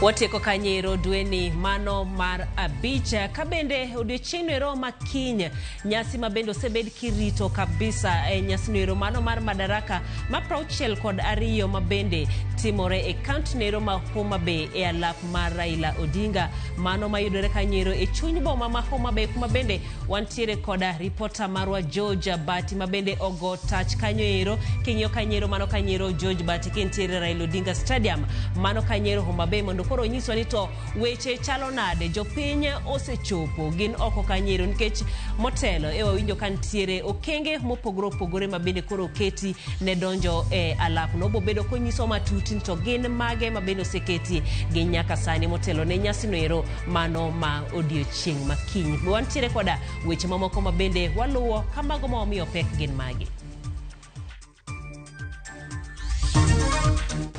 Watieko kanyero dweni mano mar 5 ka bende odiochieng' ero ma kiny nyasi ma bende osebed kirito kabisa e nyasi noero mano mar Madaraka ma 62 ma bende timore e kaunti noero ma Homa Bay e alap mar Raila Odinga mano mayudore kanyero e chuny boma ma Homa Bay kuma bende wantiere koda ripota marwa George Bati ma bende ogo tach kanyo ero king'iyo kanyero mano kanyero George Bati kintiere Raila Odinga Stadium mano kanyero Homa Bay mondo koro onyiswa ni to weche chalo nade jopiny osechopo gin oko kanyero nikech motelo e wawinjo ka nitiere okenge mopogore opogore ma bende koro oketi ne donjo e alapno obo bedo konyiso matut ni to gin mage ma bende oseketi gi nyaka sani motelo ne nyasino ero mano ma odiochieng' ma kiny wantiere koda weche mamoko ma bende waluwo ka mago ma wamiyo pek gin magi.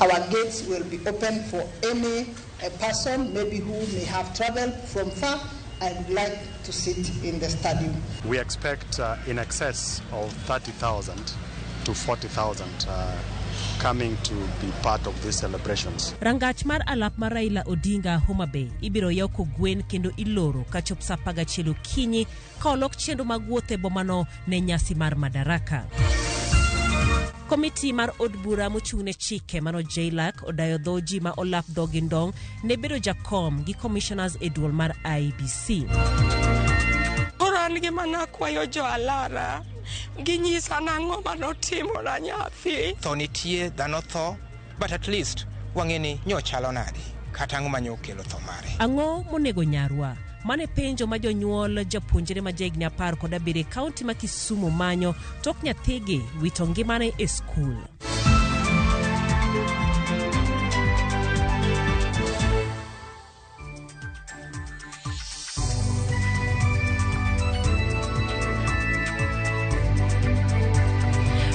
Our gates will be open for any person, maybe who may have traveled from far and would like to sit in the stadium. We expect in excess of 30,000 to 40,000 coming to be part of these celebrations. Rangach mar alap mar Raila Odinga Homa Bay ibiro yaw kogwen kendo iloro kachop sa 11 okinyi ka olok chenro mag wuoth e bomano ne nyasi mar Madaraka. Komiti mar od bura mochung' ne chike mano JLAC odayo dho ji ma olap dhogi ndong' ne bedo jakom gi commissioners e duol mar IEBC. Koro an gima nakwayo jo Alara, ginyisa nang'o manotimona nyathi. Tho nitie, dhano tho, but at least wang'e ni nyochalo nade, kata ang'o ma nyokelo tho mare. Ang'o monego nyarwa? Mane penjo ma jonyuol japuonjre ma jahigni 17 e kaunti ma Kisumu manyo tok nyathigi wito ngimane e skul.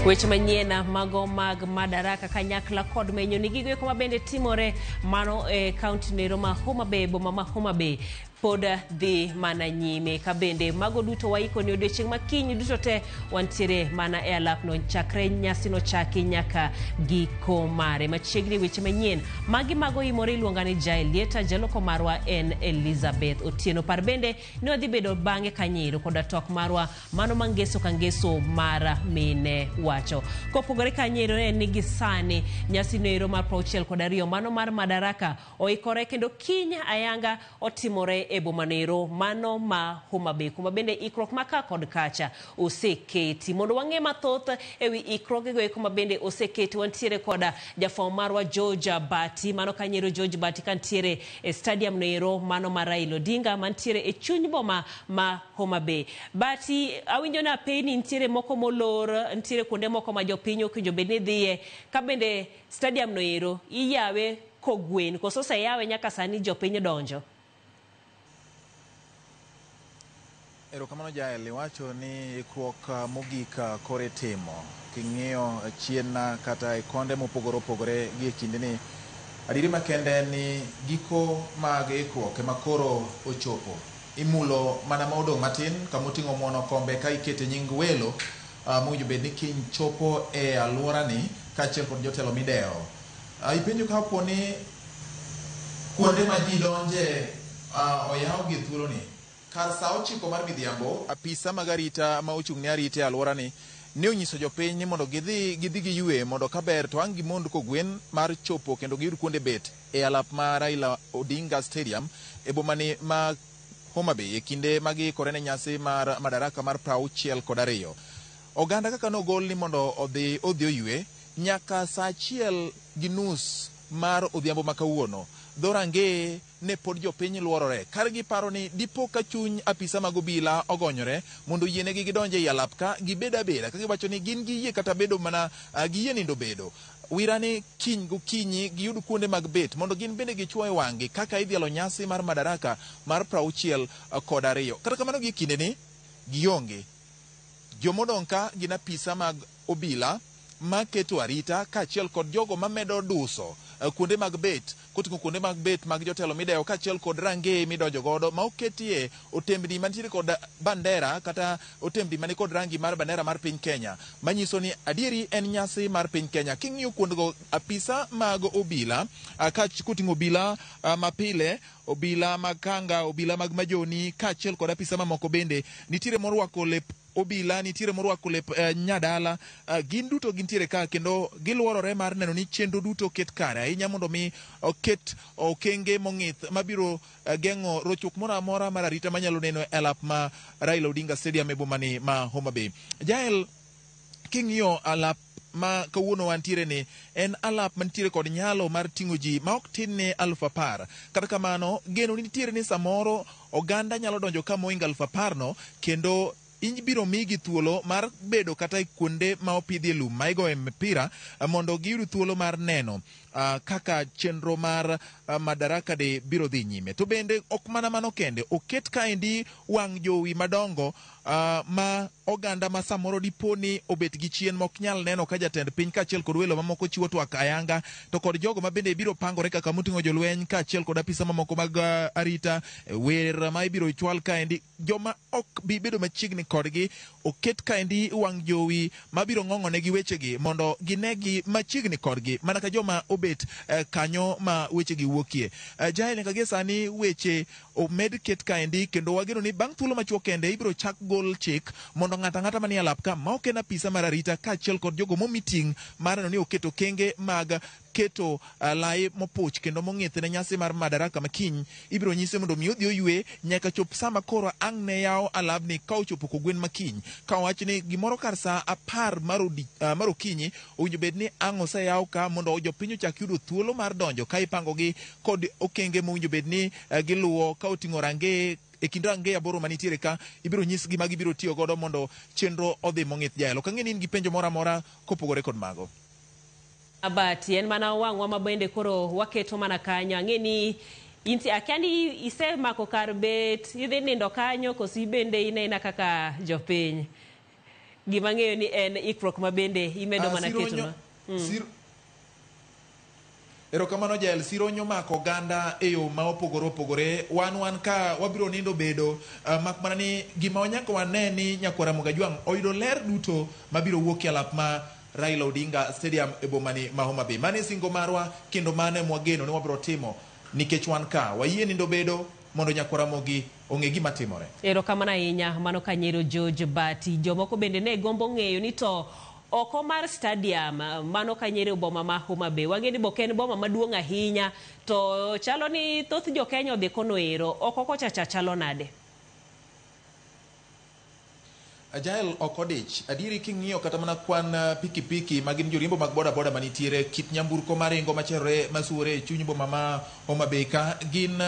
Weche manyien mago mag Madaraka kanyakla kod menyo ni gigo eko mabende timore mano e kaunti nero ma Homa Bay, boma ma Homa Bay pod dhi mana nyime ka bende mago duto waiko ni odiochieng' ma kiny duto te wantiere mana e alapno chakre nyasi no chaki nyaka giko mare. Machiegni weche manyien magi mago imore iluonga ni Jael Lieta, jaloko marwa en Elizabeth Otieno. Par bende ni wadhi bedo bang'e kanyero koda twak marwa mano ma ngeso ka ngeso mar mine wacho. Kopogore kanyero en ni gi sani nyasi noero mar 62 mano mar Madaraka oikore kendo kiny ayanga otimore e boma noero mano ma Homa Bay kuma bende ikruok ma ka kod kacha oseketi. Mondo wang'e mathoth ewi ikruogego eko ma bende oseketi, wantiere koda jafwambo marwa George Bati mano kanyero George Bati kantiere e stadium noero mano mar Raila Odinga mantiere e chuny boma ma Homa Bay. Bati, awinjo na apeyni nitiere moko molor, nitiere kuonde moko ma jopiny ok owinjo bed ni dhiye, ka bende stadium noero iyawe kogwen koso oseyawe nyaka sani jopiny donjo? Erokamano Jael, iwacho ni ikruok mogik koro itimo. King'iyo chien kata e konde mopogore opogore gi e kindeni, adieri makende en ni giko mag ikruok ema koro ochopo. Imulo mana ma odong' matin kamoting'o muono kombe ka ikete nying welo mowinjo bed ni kiny chopo e alworani kaachiel kod jotelo midewo. Ipenjo ka opo ni kuonde ma ji donje oyaw gi thuoloni. Kar sa 9 mar midhiambo, apisa mag arita ma ochung' ne arita e alworani ne onyiso jopiny ni mondo gidhi giywe mondo kaber to ang' gimond kogwen mar chopo kendo giyud kuonde bet e alap ma Raila Odinga Stadium e bomani ma Homa Bay e kinde ma giikore ne nyasi mar Madaraka mar 62. Oganda kaka nogol ni mondo odhi oywe nyaka sa 1:30 mar odhiambo ma kawuono. Dhorangeye ne pod jopiny luorore kar giparo ni dipo ka chuny apisa mag obila ogonyore mondo oyienegi gidonj ei alap ka gibed abeda ka giwacho ni gin giyie kata bedo mana giyie nindo bedo wira ni kiny gokinyi giyud kuonde mag bet mondo gin bende gichuo e wang'gi kaka idhialo nyasi mar Madaraka mar 62. Kata kamano gi kindeni gionge. Jomodong' ka gin apisa mag obila maketo arita kaachiel kod jogo mamedo duso kuonde mag bet, koting'o kuonde mag bet mag jotelo midewo kaachiel kod rangeye midonjo godo ma oketie otembni mantiere kod bandera kata otembni mani kod rangi mar bandera mar piny Kenya, manyiso ni adieri en nyasi mar piny Kenya. King'iyo kuondego, apisa mag obila, koting'o obila mapile, obila mag kanga, obila mag majoni kaachiel kod apisa mamoko bende nitiere morwako lep obila, nitiere morwako lep nyadala, gin duto gintiere ka kendo giluorore mar neno ni chenro duto oket kare ahinya mondo mi oket okenge mong'ith mabiro geng'o rochruok moro amora mar arita manyalo neno e alap ma Raila Odinga Stadium e bomani ma Homa Bay. Jael, king'iyo alap ma kawuono wantiere ni en alap mantiere kod nyalo mar ting'o ji ma ok tin ne 10,000. Kata kamano, geno nitiere ni samoro oganda nyalo donjo ka mohingo 10,000 no, kendo ibiro migi thuolo mar bedo kata e kuonde ma opidhie lum ma igoye mpira mondo giyud thuolo mar neno kaka chenro mar Madaraka Day biro dhi nyime. To bende ok mana mano kende, oket kaendi wang' jowi madongo ma oganda ma samoro dipo ni obet gi chien mok nyal neno ka jatend piny kaachiel kod welo mamoko chiwo twak ayanga, to kod jogo ma bende biro pangore kaka moting'o jolweny kaachiel kod apisa mamoko mag arita, wer ma ibiro chwal kaendi, joma ok bi bedo machiegni kodgi oket kaendi wang' jowi mabiro ng'ong'onegi wechegi mondo ginegi machiegni kodgi mana ka joma obet kanyo ma wechegi wuokie. Jael, nyaka gie sani weche omed ket kaendi kendo wageno ni bang' thuolo machuok kende ibiro chak gol chik mondo ng'ato ang'ata manie alap ka ma ok en apisa mar arita kaachiel kod jogo momi ting' mar neno ni oketo okenge mag keto lai mopuch kendo mong'ith ne nyasi mar Madaraka makiny, ibiro nyise mondo mi odhi oywe nyaka chop sama koro ang' ne yawo alabni ka ochopo kogwen makiny. Ka owach ni gimoro kar sa 10 mar okinyi owinjo bed ni ang' oseyaw ka mondo jopiny ochak yudo thuolo mar donjo ka ipangogi kod okenge mowinjo bed ni giluwo ka oting'o rangeye. E kind rangeye 8 manitiere ka ibiro nyisgi ma gibiro tiyo godo mondo chenro odhi mong'ith. Jael, ok ang'e ni in gi penjo moro amora kopogore kod mago. Abati, en mana wang'wa ma bende koro waketo mana kanyo. Ang'e ni inti akia ni isemako kar bet, idhi nindo kanyo koso bende inena kaka jopiny. Gima ang'eyo ni en ikruok ma bende imedo mana keto ma. Erokamano Jael, sironyo mako oganda e yo ma opogore opogore. Wan ka wabiro nindo bedo, mak mana ni gima nyaka wane ni nyakwar Ramogi Ajwang' oyudo ler duto mabiro wuok e alap ma Raila Odinga Stadium e bomani ma Homa Bay. Mano e singo marwa kendo mano ema wageno ni wabiro timo nikech wan ka wayie nindo bedo mondo nyakwar Ramogi ong'e gima timore. Erokamano ahinya, mano Kanyero George Bati. Jomoko bende ne gombo ng'eyo ni to oko mar stadium, mano Kanyero boma ma Homa Bay. Wang'e ni bok en boma maduong' ahinya, to chalo ni thoth jo Kenya odhi kono ero. Oko kocha cha chalo nade? Jael, ok odich. Adieri king'iyo kata mana kwan pikipiki ma gin joriembo mag boda boda manitiere, kit nyamburko maringo macherore masuore e chuny boma ma Homa Bay ka gin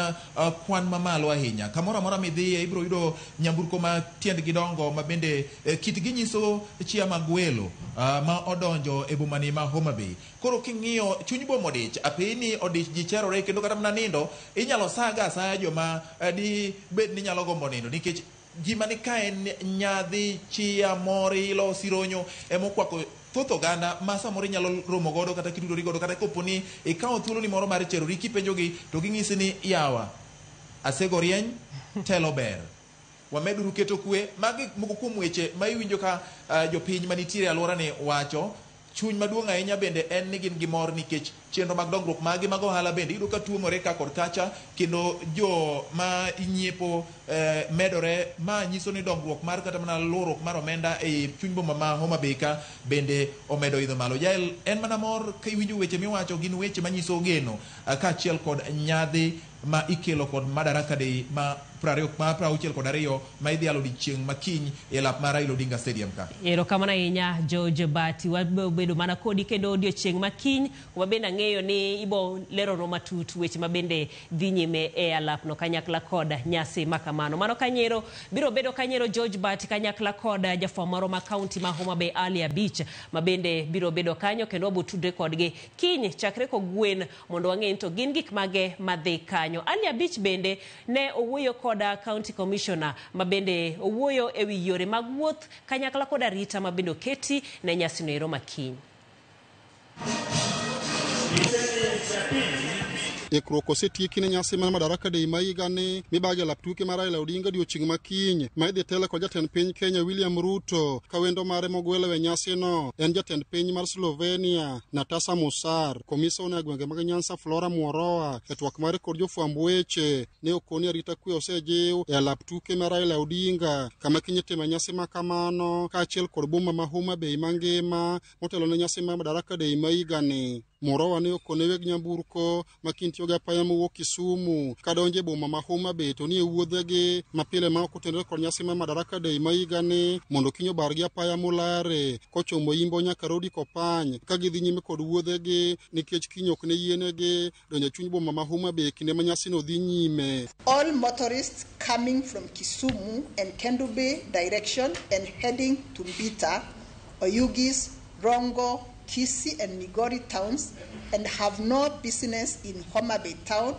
kwan mamalo ahinya. Kamoro amora midhiye ibiro yudo nyamburko ma tiendgi dongo ma bende kitgi nyiso chia mag welo ma odonjo e bomani ma Homa Bay. Koro king'iyo chuny boma odich, apeyni odich, ji cherore kendo kata mana nindo inyalo saga asaya joma di bed ni nyalo gombo nindo nikech gima ni ka en nyadhi, chia, mor, ilo, sironyo emokwako thoth oganda ma samoro inyalo romo godo kata kitudori godo kata kopo ni ikawo thuoloni moro mar cherori kipenjogi to ging'isi ni yawa asego rieny telo ber, wameduru keto kwe. Magi moko kuom weche ma iwinjo ka jopiny manitiere e alworani wacho. Chuny maduong' ahinya bende en ni gin gi mor nikech chenro mag dongruok magi mag ohala bende iyudo ka tuomore ka kod kacha kendo jo ma nyiepo medore, ma nyiso ni dongruok mar kata mana luwruok mar omenda e chuny boma ma Homa Bay ka bende omedo idho malo. Jael, en mana mor ka iwinjo weche miwacho, gin weche manyiso geno kaachiel kod nyadhi ma ikelo kod Madaraka Day ma 62 ma idhialo odiechieng' makiny e lap mar Raila Odinga Stadium ka. Erokamano ahinya George Bati, wabiro bedo mana kodi kendo odiechieng' makiny, kuma bende ang'eyo ni ibo leronwa matut weche ma bende dhi nyime e alapno kanyakla kod nyasi makamano. Mano Kanyero biro bedo Kanyero George Bati kanyakla kod jafwambo moro ma kaunti ma Homa Bay Ali Abich ma bende biro bedo kanyo kendo wabo tudre kodgi kiny chakre kogwen mondo wang'e ni to gin gik mage madhi kanyo. Ali Abich bende ne owuoyo kod County Commissioner ma bende owuoyo ewi yore mag wuoth kanyakla kod arita ma bende oketi ne nyasino ero makiny. Ikruok osetieki ne nyasi mar Madaraka Day ma higani mibage lap tuke mar Raila Odinga odiochieng' ma kiny ma idhi tele kod jatend piny Kenya William Ruto ka wendo mare mogwelo e nyasino en jatend piny mar Slovenia Natasa Musar. Komisona e gwenge mag Nyanza Flora Mworoa e twak mare kod jofwamb weche ne okoni arita kwe osejiw e lap tuke mar Raila Odinga kama kiny itime nyasi ma kamano kaachiel kod boma ma Homa Bay mangima motelo ne nyasi mar Madaraka Day ma higani. Morowa ne okone weg nyamburko ma kiny tiyo gi apaya mowuok Kisumu kadonjo e boma ma Homa Bay to ni e wuodhegi mapile ma ok otenore kod nyasi mar Madaraka Day ma higani mondo kiny obar gi apaya molare kochomo Imbo nyaka Rodi Kopany ka gidhi nyime kod wuodhegi nikech kiny ok ne yienegi donjo e chuny boma ma Homa Bay kinde ma nyasino dhi nyime. All motorists coming from Kisumu and Kendu Bay direction and heading to Mbita, Oyugis, Rongo, Kisii and Migori towns and have no business in Homa Bay town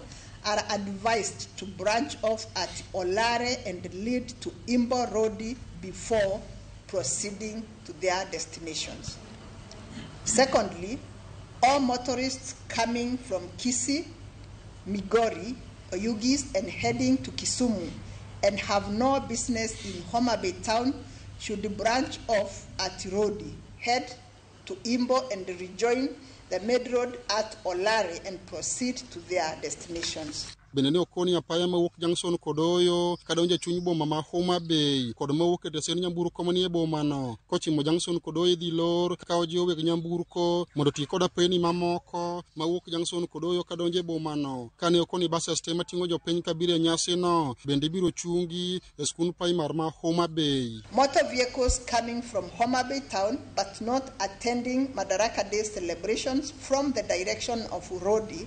are advised to branch off at Olare and lead to Imbo Rodi before proceeding to their destinations. Secondly, all motorists coming from Kisii, Migori, Oyugis and heading to Kisumu and have no business in Homa Bay town should branch off at Rodi, head to Imbo and rejoin the main road at Olare and proceed to their destinations. Bende ne okoni apaya mawuok Junction Kodoyo kadonjo e chuny boma ma Homa Bay kod mawuok e tesend nyamburko manie bomano kochimo Junction Kodoyo idhi lor ka ojiwo weg nyamburko mondo oti kod apeyni mamoko mawuok Junction Kodoyo kadonjo e bomano. Kane okoni buses te mating'o jopiny kabiro e nyasino bende ibiro chungi e skund primar ma Homa Bay. Motor vehicles coming from Homa Bay town but not attending Madaraka Day celebrations from the direction of Rodi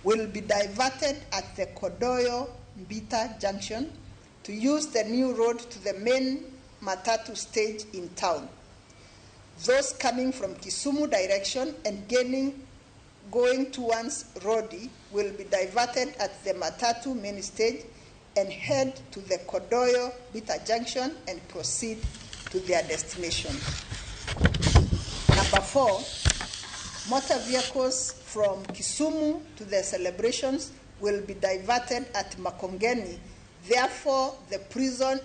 will be diverted at the Kodoyo Mbita junction to use the new road to the main Matatu stage in town. Those coming from Kisumu direction and going towards Rodi will be diverted at the Matatu main stage and head to the Kodoyo Mbita junction and proceed to their destination. Number 4, motor vehicles from Kisumu to the celebrations will be diverted at Makongeni. Therefore, the prison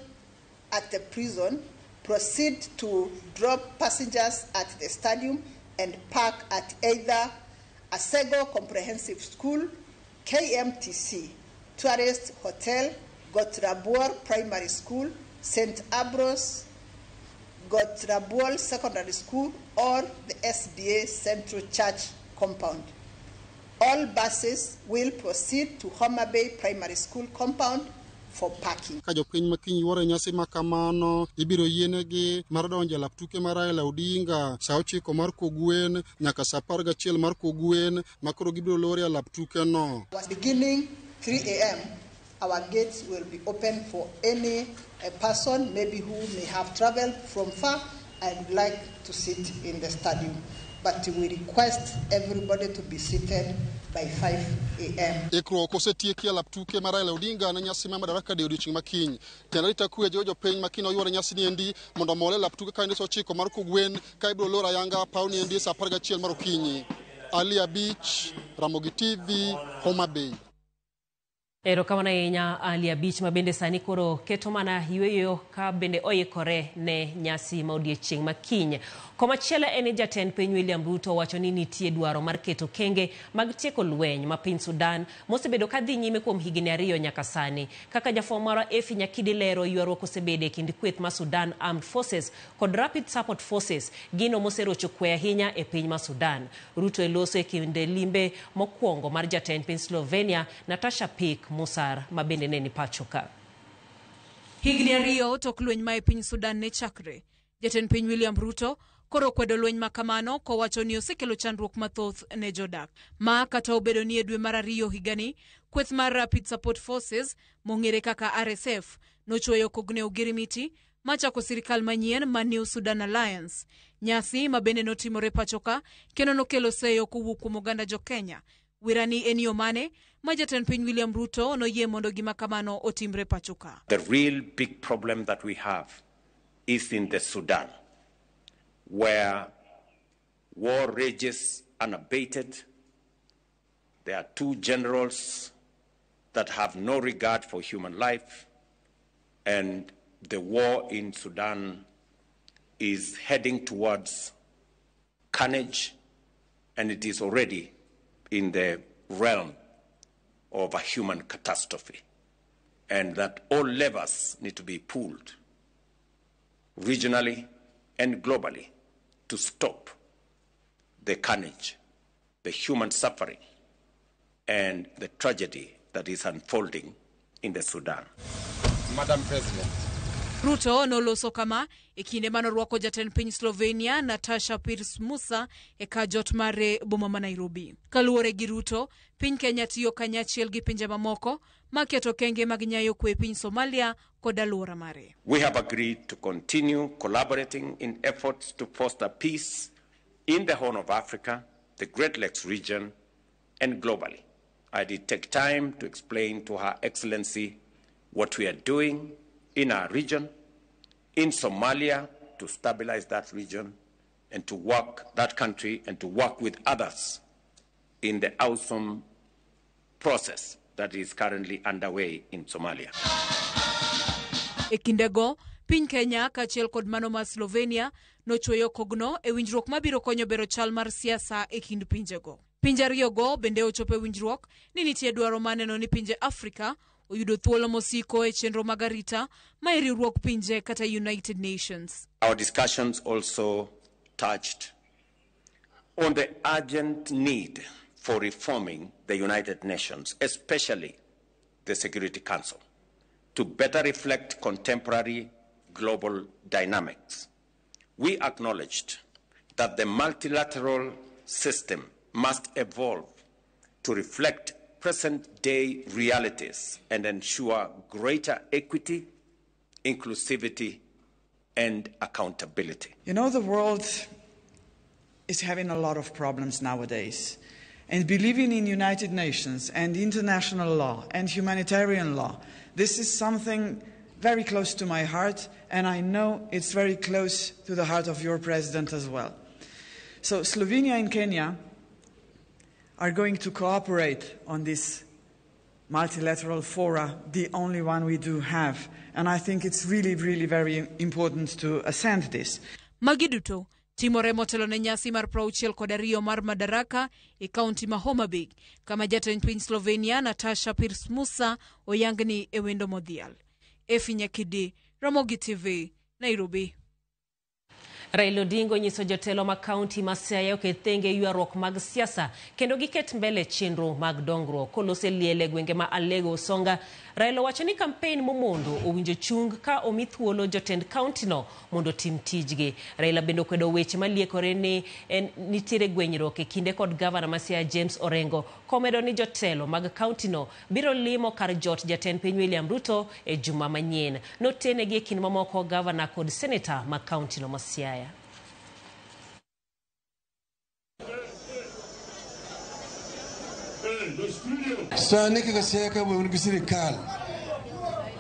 proceed to drop passengers at the stadium and park at either Asego Comprehensive School, KMTC, Tourist Hotel, Gotrabuor Primary School, St. Ambrose Gotrabuor Secondary School, or the SDA Central Church compound. All buses will proceed to Homa Bay Primary School compound for parking. Ka jopiny ma kiny yuoro e nyasi ma kamano ibiro yienegi mar donjo e lap tuke mar Raila Odinga sa 9 mar kogwen nyaka sa 11 mar kogwen ma koro gibiro loro e lap tuke no. Beginning 3 a.m. our gates will be open for any person maybe who may have traveled from far and would like to sit in the stadium. But we request everybody to be seated by 5 a.m. Ikruok osetieki e lap tuke mar Raila Odinga ne nyasi mar Madaraka Day odiochieng' ma kiny. Tend arita kwe jiwo jopiny ma kiny oyuoro nyasi niendi mondo omol e lap tuke ka sa 9 mar kogwen ka ibiro loro ayanga paw niendi sa 11 mar okinyi. Ali Abich, Ramogi TV, Homa Bay. Erokamano ahinya Ali Abich ma bende sani koro keto mana yueyo ka bende oikore ne nyasi ma odiechieng' ma kiny. Komachielo en ni jatend piny William Ruto wacho ni nitie dwaro mar keto kenge mag tieko lweny ma piny Sudan mosebedo ka dhi nyime kuom higni 2 nyaka sani. Kaka jafwambo marwa Efi Nyakidi lero, ywaruok osebedo e kind kweth ma Sudan Armed Forces kod Rapid Support Forces, gino moserocho kwe ahinya e piny ma Sudan. Ruto e loso e kinde limbe mokwongo mar jatend piny Slovenia Natasha Pick Musar ma bende ne ni pacho ka. Higni 2 tok lweny ma e piny Sudan ne chakre. Jatend piny William Ruto koro kwedo lweny ma kamano kowacho ni osekelo chandruok mathoth ne jodak. Ma kata obedo ni e dwe mar 2 higani, kweth mar Rapid Support Forces mong'ere kaka RSF nochwoyo kogne ogirimiti machako sirikal manyien ma New Sudan Alliance. Nyasi ma bende notimore pacho ka kendo nokelo seyo kowuok kuom oganda jo Kenya. Wirani en yo mane ma jatend piny William Ruto noyie mondo gima kamano otimre pacho ka. The real big problem that we have is in the Sudan, where war rages unabated, There are two generals that have no regard for human life, and the war in Sudan is heading towards carnage, and it is already in the realm of a human catastrophe, and that all levers need to be pulled regionally and globally to stop the carnage, the human suffering, and the tragedy that is unfolding in the Sudan. Madam President. Ruto noloso kama e kinde manorwako jatend piny Slovenia Natasha Pirc Musa e kar jot mare boma ma Nairobi. Kaluwore gi Ruto, piny Kenya tiyo kanyachiel gi pinje mamoko maketo okenge mag nyayo kwe e piny Somalia kod alwora mare. We have agreed to continue collaborating in efforts to foster peace in the Horn of Africa, the Great Lakes region, and globally. I did take time to explain to Her Excellency what we are doing in our region, in Somalia, to stabilize that region and to work that country and to work with others in the awesome process that is currently underway in Somalia. E kindego, piny Kenya kaachiel kod mano mar Slovenia nochweyo kogno e winjruok mabiro konyo bero chal mar siasa e kind pinjego. Pinje ariyogo bende ochopo e winjruok ni nitie dwaro mar neno ni pinje Afrika oyudo thuolo mosiko e chenro mag arita ma e riwruok pinje kata United Nations. Our discussions also touched on the urgent need for reforming the United Nations, especially the Security Council, to better reflect contemporary global dynamics. We acknowledged that the multilateral system must evolve to reflect present-day realities and ensure greater equity, inclusivity, and accountability. You know, the world is having a lot of problems nowadays. And believing in United Nations and international law and humanitarian law, this is something very close to my heart, and I know it's very close to the heart of your president as well. So Slovenia and Kenya are going to cooperate on this multilateral fora, the only one we do have. And I think it's really, really very important to assent this. Magi duto timore motelo ne nyasi mar 62 mar Madaraka e kaunti ma Homa Bay, kama jatend piny Slovenia Natasha Pirc Musa oyangni e wendo modhial. Efi Nyakidi, Ramogi TV, Nairobi. Raila Odinga onyiso jotelo mag kaunti ma Siaya oket thenge ywaruok mag siasa kendo giket mbele chenro mag dongruok. Kolose liel e gwenge ma Alego Usonga, Raila owacho ni kampen momondo owinjo chung ka omi thuolo jotend kauntino mondo otim tijgi. Raila bende okwedo weche maliekore ni en nitiere gwenyruok e kinde kod gavana ma Siaya James Orengo, komedo ni jotelo mag kauntino biro limo kar jot jatend piny William Ruto e juma manyien. Notenegi e kind mamoko gavana kod seneta mag kauntino ma Siaya. Sani kaka Siaya ka wan gi sirikal,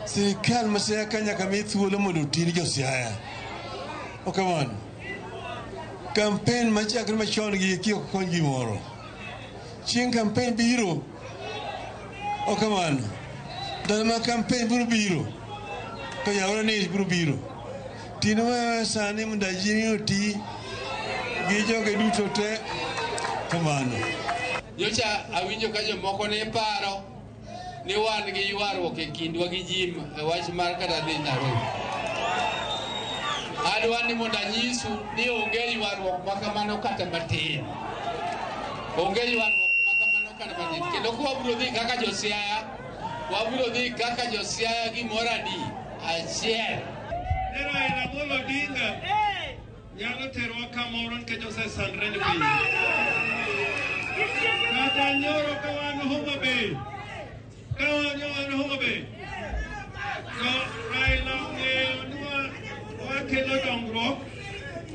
sirikal ma Siaya ka nyaka mi thuolo mondo oti ni jo Siaya. Ok kamano. Kampen machakre machon gi eki ok kony gimoro. Chieng' kampen biro, ok kamano. Ndalo ma kampen biro biro, to yawre ni biro biro. Tino ma sani mondo ajini oti gi joge duto te, kamano. Nyocha awinjo ka jomoko ne paro ni wan gi ywaruok e kindwa gi ji e wach mar kata dhi Nairobi. Adwa ni mondo anyisu ni onge ywaruok makamano kata matin. Onge ywaruok makamano kata matin. Kendo ka wabiro dhi kaka jo Siaya, wabiro dhi kaka jo Siaya gimoro adi? Achiel. Raila Amolo Odinga nyalo terowa kamoro nikech osesandre ni piny. Kata nyoro ka wan Homa Bay, ka wan Homa Bay, to Raila ong'eyo ni wakelo dongruok,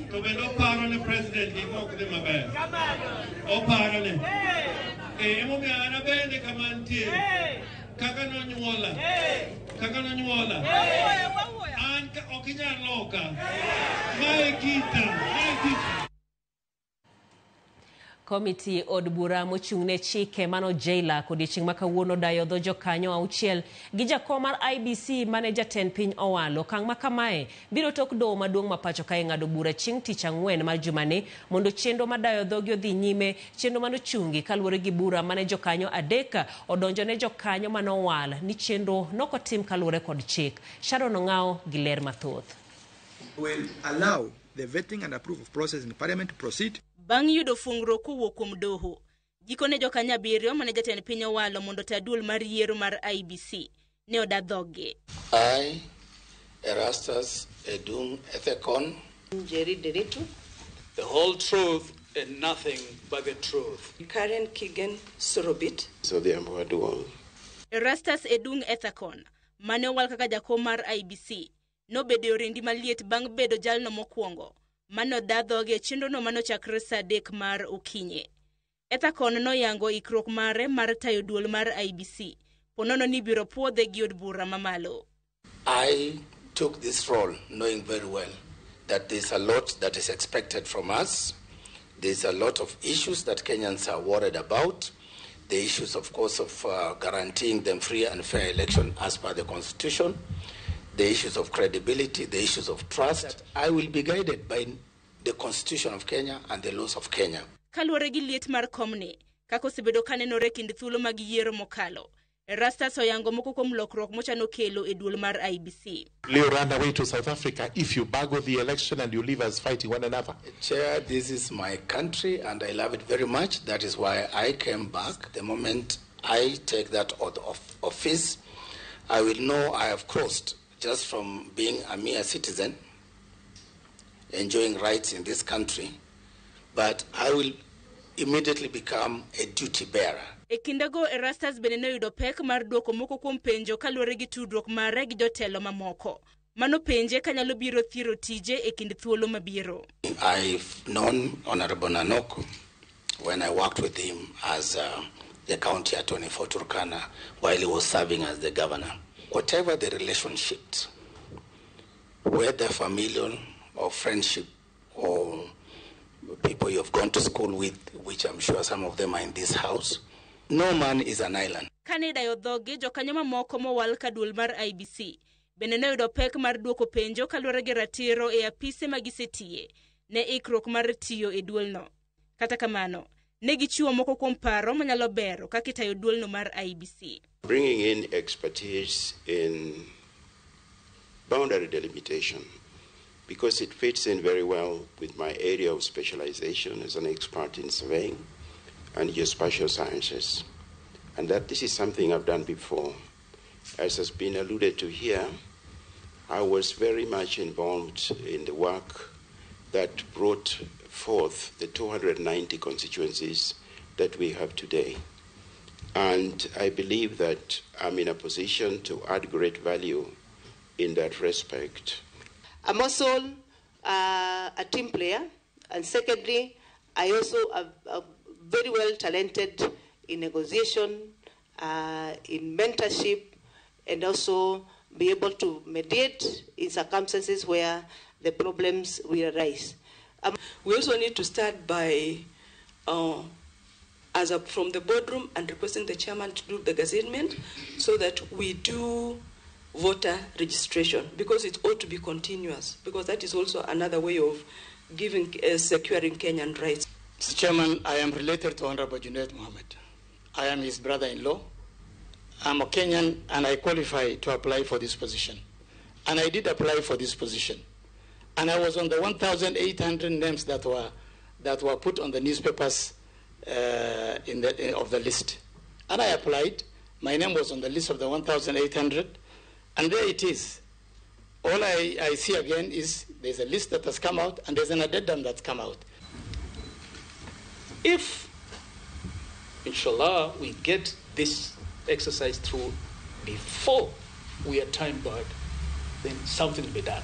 to bende oparo ne president gik mok dhi maber. Oparo ne. Emomiyo an bende kama antie, kaka nonyuola, an ok inyal loka. Mae kita, mae kita. Komiti od bura mochung' ne chike mano JLAC odiechieng' ma kawuono dayo dho jokanyo auchiel gi jakom mar IEBC mane jatend piny owalo. Okang' ma kamae biro tok doho maduong' ma pacho kae ng'ado bura chieng' tich ang'wen mar jumani mondo chenro mar dayo dhogi odhi nyime, chenro manochungi kaluwore gi bura mane jokanyo adek odonjo ne jokanyo manowal ni chenro nokotim kaluwore kod chik. Sharon Ong'ao gi ler mathoth. Will allow the vetting and approval process in Parliament to proceed. Bang' yudo fungruok kowuok kuom doho, gikone jokanyo abiriyo mane jatend piny owalo mondo ota duol mar yiero mar IEBC ne oda dhoggi. I, Erastus Edung Ethekon, Jerry Deritu, The whole truth and nothing but the truth. Karen Kigen Sorobit, Odhiambo Aduong. Erastus Edung Ethekon mane owal kaka jakom mar IEBC nobedo e orindi maliet bang' bedo jalno mokwongo mane oda dhoge e chenrono manochakre saa 3 mar okinyi. Ethekon noyango ikruok mare mar tayo duol mar IEBC ponono ni ibiro puodhe gi od bura mamalo. I took this role knowing very well that there's a lot that is expected from us. There's a lot of issues that Kenyans are worried about. The issues, of course, of guaranteeing them free and fair election as per the Constitution, the issues of credibility, the issues of trust. I will be guided by the Constitution of Kenya and the laws of Kenya. Kaluwore gi liet mar komni, kaka osebedo kanenore e kind thuolo mag yiero mokalo, Erastus oyango moko kuom lokruok mochano kelo e duol mar IEBC. Leo run away to South Africa if you bungle the election and you leave us fighting one another. Chair, this is my country and I love it very much. That is why I came back. The moment I take that oath of office, I will know I have crossed just from being a mere citizen, enjoying rights in this country, but I will immediately become a duty bearer. E kindego Erastus bende noyudo pek mar duoko moko kuom penjo kaluwore gi tudruok mare gi jotelo mamoko. Mano penje kanyalo biro thiro tije e kind thuolo mabiro. I've known Honorable Nanok when I worked with him as the county attorney for Turkana while he was serving as the governor. Whatever the relationships, whether familial or friendship or people you have gone to school with, which I'm sure some of them are in this house, no man is an island. Kane idayo dhogi, jokanyo mamoko mowal ka duol mar IEBC bende noyudo pek mar duoko penjo kaluwore gi ratiro e apise ma gisetiye ne ikruok mar tiyo e duolno. Kata kamano, ne gichiwo moko kuom paro manyalo bero kaka itayo duolno mar IEBC. Bringing in expertise in boundary delimitation, because it fits in very well with my area of specialization as an expert in surveying and geospatial sciences, and that this is something I've done before. As has been alluded to here, I was very much involved in the work that brought forth the 290 constituencies that we have today. And I believe that I'm in a position to add great value in that respect. I'm also a team player, and secondly, I also am very well talented in negotiation, in mentorship, and also be able to mediate in circumstances where the problems will arise. We also need to start by, from the boardroom and requesting the chairman to do the gazettement so that we do voter registration, because it ought to be continuous, because that is also another way of giving, securing Kenyan rights. Mr. Chairman, I am related to Honorable Junet Mohammed. I am his brother-in-law. I'm a Kenyan and I qualify to apply for this position. And I did apply for this position. And I was on the 1,800 names that were put on the newspapers of the list. And I applied. My name was on the list of the 1,800. And there it is. All I see again is there's a list that has come out and there's an addendum that's come out. If, inshallah, we get this exercise through before we are time barred, then something will be done.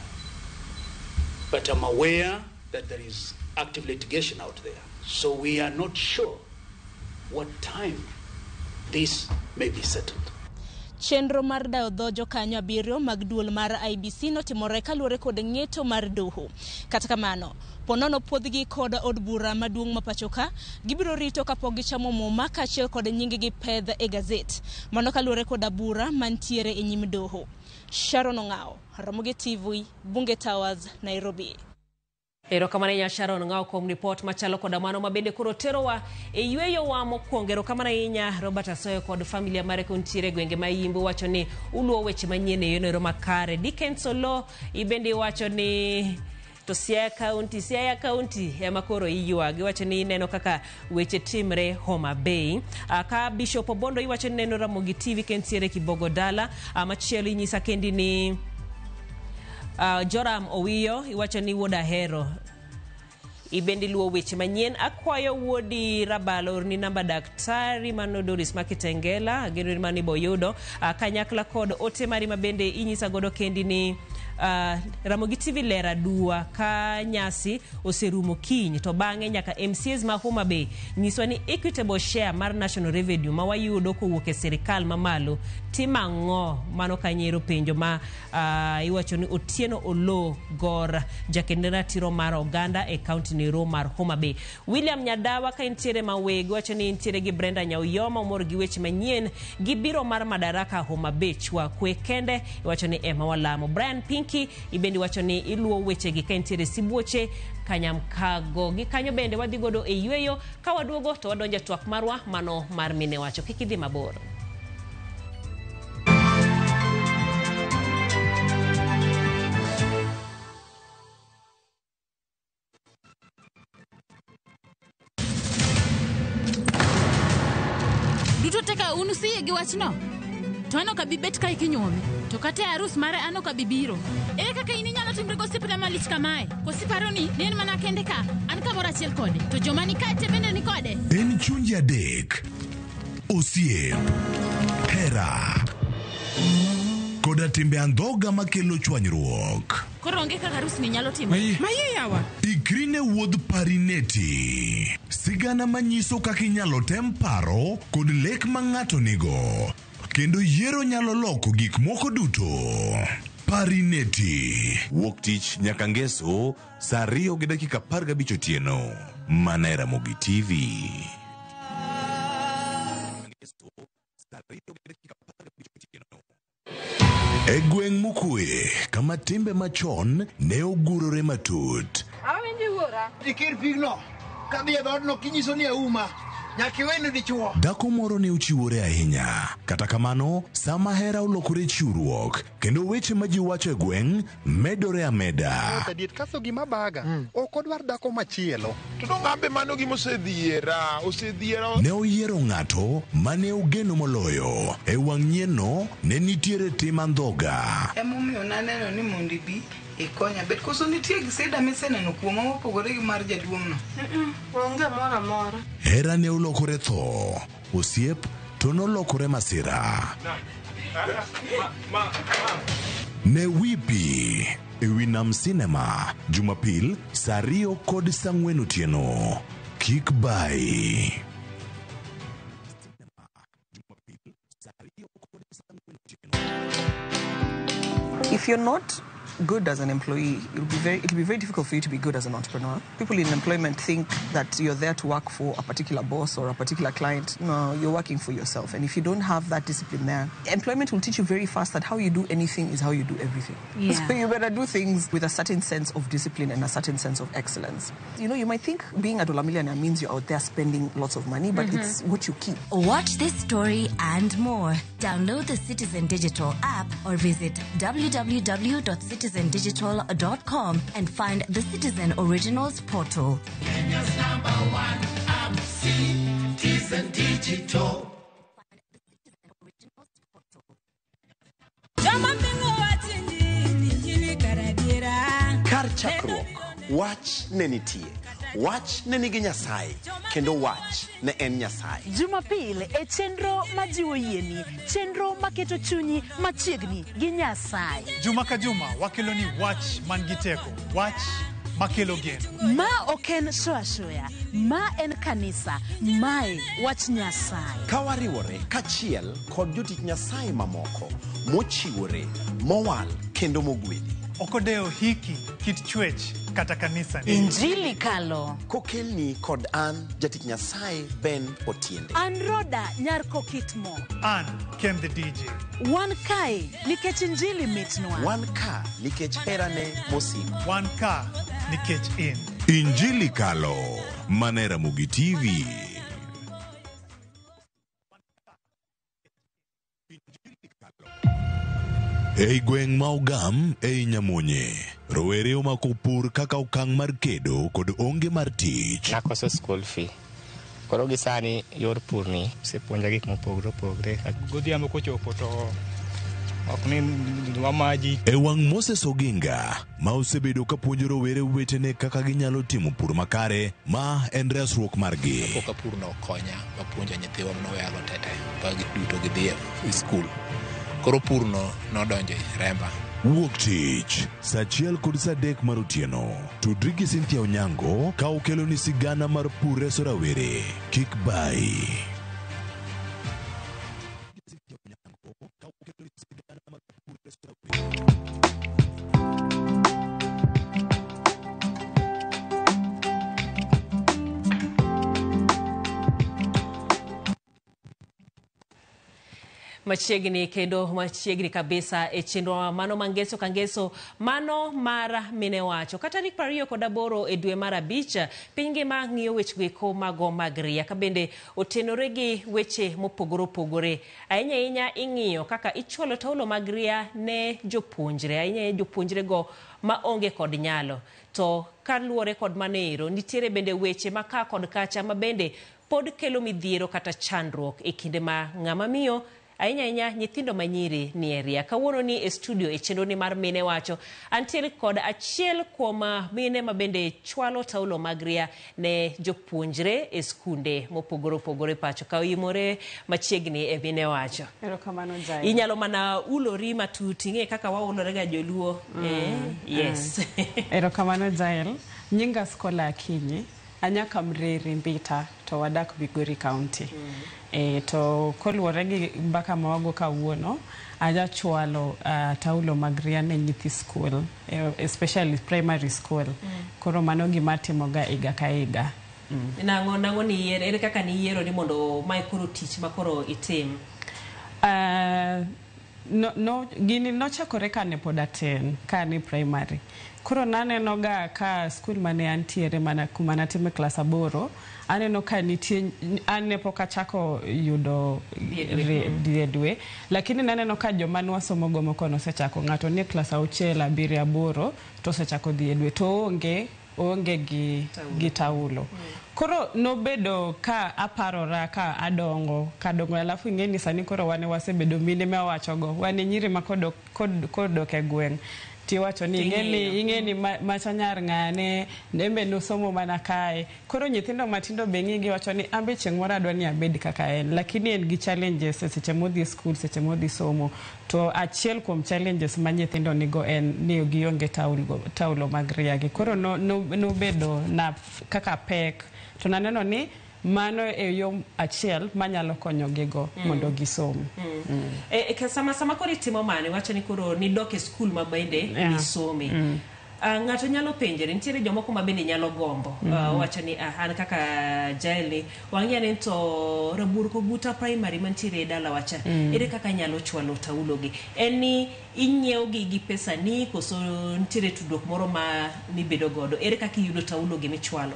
But I'm aware that there is active litigation out there. So we are not sure what time this may be settled. Chenro mar dayo dho jokanyo 7 mag duol mar IEBC notimore kaluwore kod ng'eto mar doho. Kata kamano, ponono puodhgi kod od bura maduong' ma pacho ka, gibiro rito kapok gichamo muma kaachiel kod nying-gi pedh e gazet. Mano kaluwore koda bura mantiere e nyim doho. Sharon Ong'ao, Ramogi TV, Bunge Towers, Nairobi. Erokamano ahinya Sharon Ng'ao kuom ripot machalo koda mano ma bende koro terowa e yweyowa mokwongo. Erokamano ahinya Robert Asoyo kod familia mare kuntiere e gwenge ma Yimbo wacho ni uluwo weche manyien e yono ero makare. Dickens Oloo ibende iwacho ni to Siaya County, Siaya County ema koro iywag. Iwacho ni ineno kaka weche timre Homa Bay. Ka Bishop Obondo iwacho ni neno Ramogi TV ka entiere Kibogo Dala. Machielo inyisa kendi ni Joram Owiyo iwacho ni wuod Ahero ibendi luwo weche manyien. Akwayo wuodi Rabalo orni namba daktari mano Doris Makitengela, ageno ni mano iboyudo. Kanyakla kod ote mari mabende inyisa godo kendi ni Ramogi TV ler aduwa ka nyasi oserumo kiny to bang'e nyaka MCAs ma Homa Bay nyiswa ni equitable share mar national revenue ma wayudo kowuok e sirikal mamalo timo ang'o. Mano kanyero penjo ma iwacho ni Otieno Oloo Gor jakend ratiro mar oganda e kaunti nero mar Homa Bay. William Nyadawa ka intiere Mawego wacho ni intiere gi Brenda Nyauyoma omor gi weche manyien gi biro mar Madaraka Homa Bay chwa kwe kende iwacho ni ema walamo. Brian Pinky ibendi wacho ni iluwo weche gi ka intiere Sibuoche Kanyamkago. Gi kanyo bende wadhi godo e yweyo ka waduogo to wadonjo e twak marwa mano mar mine wacho. Kik idhi mabor. Duto te ka un usiyie gi wachno, to an ok abi bet kae kinyuome, to kata e arus mare an ok abi biro. Ere kaka in inyalo timri gosiepna malich kamae? Koso iparo ni ne en mana kende ka, an kamoro achiel kode, to joma ni kae te bende ni kode? En chunje adek, osiep, hera, koda timbe andhoga makelo chwanyruok. Koro onge kaka arusni nyalo timore. Mayie yawa. Ikri ne wuodh Parineti, sigana manyiso kaka inyalo tem paro kod lek ma ng'ato nigo, kendo yiero nyalo loko gik moko duto. Parineti. Wuok tich nyaka ngeso saa 2:15 otieno. Mana e Ramogi TV. E gweng' mokwe, kama timbe machon ne ogurore matut. Awinji wuora. Ikir pigno kadhi e dhoodno kinyiso ni auma. Nyaka iwene dichuo. Dhako moro ne ochiwore ahinya. Kata kamano, sama hera olokore chiwruok, kendo weche ma ji wacho e gweng' medore ameda. Adier kaso gima baga, ok odwar dhako machielo. To dong' ambe mano gima osedhiera, osedhiera. Ne oyiero ng'ato mane ogeno moloyo. E wang' nyienno ne nitiere tim andhoga. Emomiyo naneno ni mondo ibi ikonya bet. Koso nitie gi sida miseneno kuoma mopogore gi mar jaduong'no? Onge moro amora. Hera ne olokore tho, osiep to nolokore masira. Ne Wipi e wi Nam Cinema Jumapil saa 2 kod saa 4 otieno. Kik bai. If you're not good as an employee, it'll be very difficult for you to be good as an entrepreneur. People in employment think that you're there to work for a particular boss or a particular client. No, you're working for yourself. And if you don't have that discipline there, employment will teach you very fast that how you do anything is how you do everything. Yeah. So you better do things with a certain sense of discipline and a certain sense of excellence. You might think being a dollar millionaire means you're out there spending lots of money, but it's what you keep. Watch this story and more. Download the Citizen Digital app or visit www.citizendigital.com and find the Citizen Originals portal. Kenya's number one app, Citizen Digital. Kar chakruok, wach ne nitie. Wach ne nigi Nyasaye, kendo wach ne en Nyasaye. Jumapil e chenro majiwo yieni, chenro maketo chunyi machiegni gi Nyasaye. Juma ka juma wakelo ni wach man gi teko, wach Makelo geno. Ma ok en show ashoya, ma en kanisa, mae wach Nyasaye. Ka wariwore kachiel kod jotich Nyasaye mamoko mochiwore, mowal kendo mogwedhi. Ok odewo hiki, kit chwech kata kanisa ni. Injili kalo. Kokelni kod an jatich Nyasaye Ben Otiende. An Roda nyar Kokitmo. An Ken the DJ. Wan kae nikech injili mitnwa. Wan ka nikech herane mosiko. Wan ka nikech in. Injili Kalo, mana e Ramogi TV. Ei gweng' ma Ogam ei Nyamonye, rowere omako pur kaka okang' mar kedo kod onge mar tich. Nakoso school fee. Koro gi sani yor pur ni osepuonja gik mopogore opogore. Godhiambo kochopo to ok ni wamaji. E wang' Moses Oginga ma osebedo ka puonjo rowere wetene kaka ginyalo timo pur makare, ma en resruok margi. Kapok pur no okonya mapuonjo nyithiwa manoweyago tete ba giduto gidhi e skul. Koro pur no nodonjo e remba. Wuok tich saa achiel kod saa adek mar otieno. Tudri gi Cynthia Onyango ka okeloni sigana mar pur reso rawere. Kik bayi. Machiegni kendo machiegni kabisa e chenro mano mangeso ka ngeso mano mar mine wacho. Ka tarik 28 e dwe mar 5, piny ngima ng'iyo weche goeko mago mag ria ka bende otenore gi weche mopogore opogore. Ahinya ahinya ing'iyo kaka ichwalo taulo mag ria ne jopuonjre, ahinya ahinya jopuonjre go ma onge kod nyalo. To kaluwore kod mano ero, nitiere bende weche ma ka kod kacha ma bende pod kelo midhiero kata chandruok e kinde ma ng'ama miyo ahinya ahinya nyithindo manyiri ni e ria. Kawuono ni e studio e chenro ni mar mine wacho, antiere kod achiel kuom mine ma bende chwalo taulo mag ria ne jopuonjre e skunde mopogore opogore pacho. Ka oimore machiegni e mine wacho. Erokamano Jael. Inyalo mana ulori matut, ing'e kaka waulore ga joluo. Yes. Erokamano Jael. Nyinga Skola Akinyi. Anyaka Mreri Mbita to wadak Migori County. To koluwore gi mbaka ma wago kawuono, ajachwalo taulo mag ria ne nyithi skul, especially primary school. Koro mano gima atimoga higa ka higa. Nang'o ni yiero, ere kaka ni yiero ni mondo mae koro tich ma koro itim? No, gini nochakore kane pod atin, kane primary. Koro naneno ga ka skul mane antiere mana kuma natime klas 8, aneno ka nitie, an ne pok achako yudo dhi e dwe, lakini naneno ka joma nwasomo go moko nosechako, ng'ato nie klas 6, 7, 8 to osechako dhi e dwe, to oonge gi taulo. Koro nobedo ka aparora ka adongo, alafu ing'e ni sani koro wane wasebedo mine ma wawachogo, wane nyiri ma kodok e gweng' tiwacho ni ing'e ni macha nyar ng'ane, embe nosomo mana kae. Koro nyithindo matindo be ng'i giwacho ni ambe chieng' moro adwa ni abed kaka en, lakini en gi challenges e seche modhi skul, seche modhi somo. To achiel kuom challenges ma nyithindo nigo en ni gionge taulo mag ria gi. Koro nobedo na kaka pek, to naneno ni mano e yo achiel manyalo konyo gigo mondo gisom. Sama koro itimo mano, iwacho ni koro nidok e skul ma bende nisome. Ng'ato nyalo penjore, nitiere jomoko ma bende nyalo gombo. Wacho ni an kaka Jael ni wang'eyo ni to Rabuor Koguta primary mantiere e dala wacha, ere kaka nyalo chwalo taulo gi? En ni inyiewo gi gi pesa ni koso nitiere tudruok moro ma mibedo godo? Ere kaka iyudo taulo gi michwalo?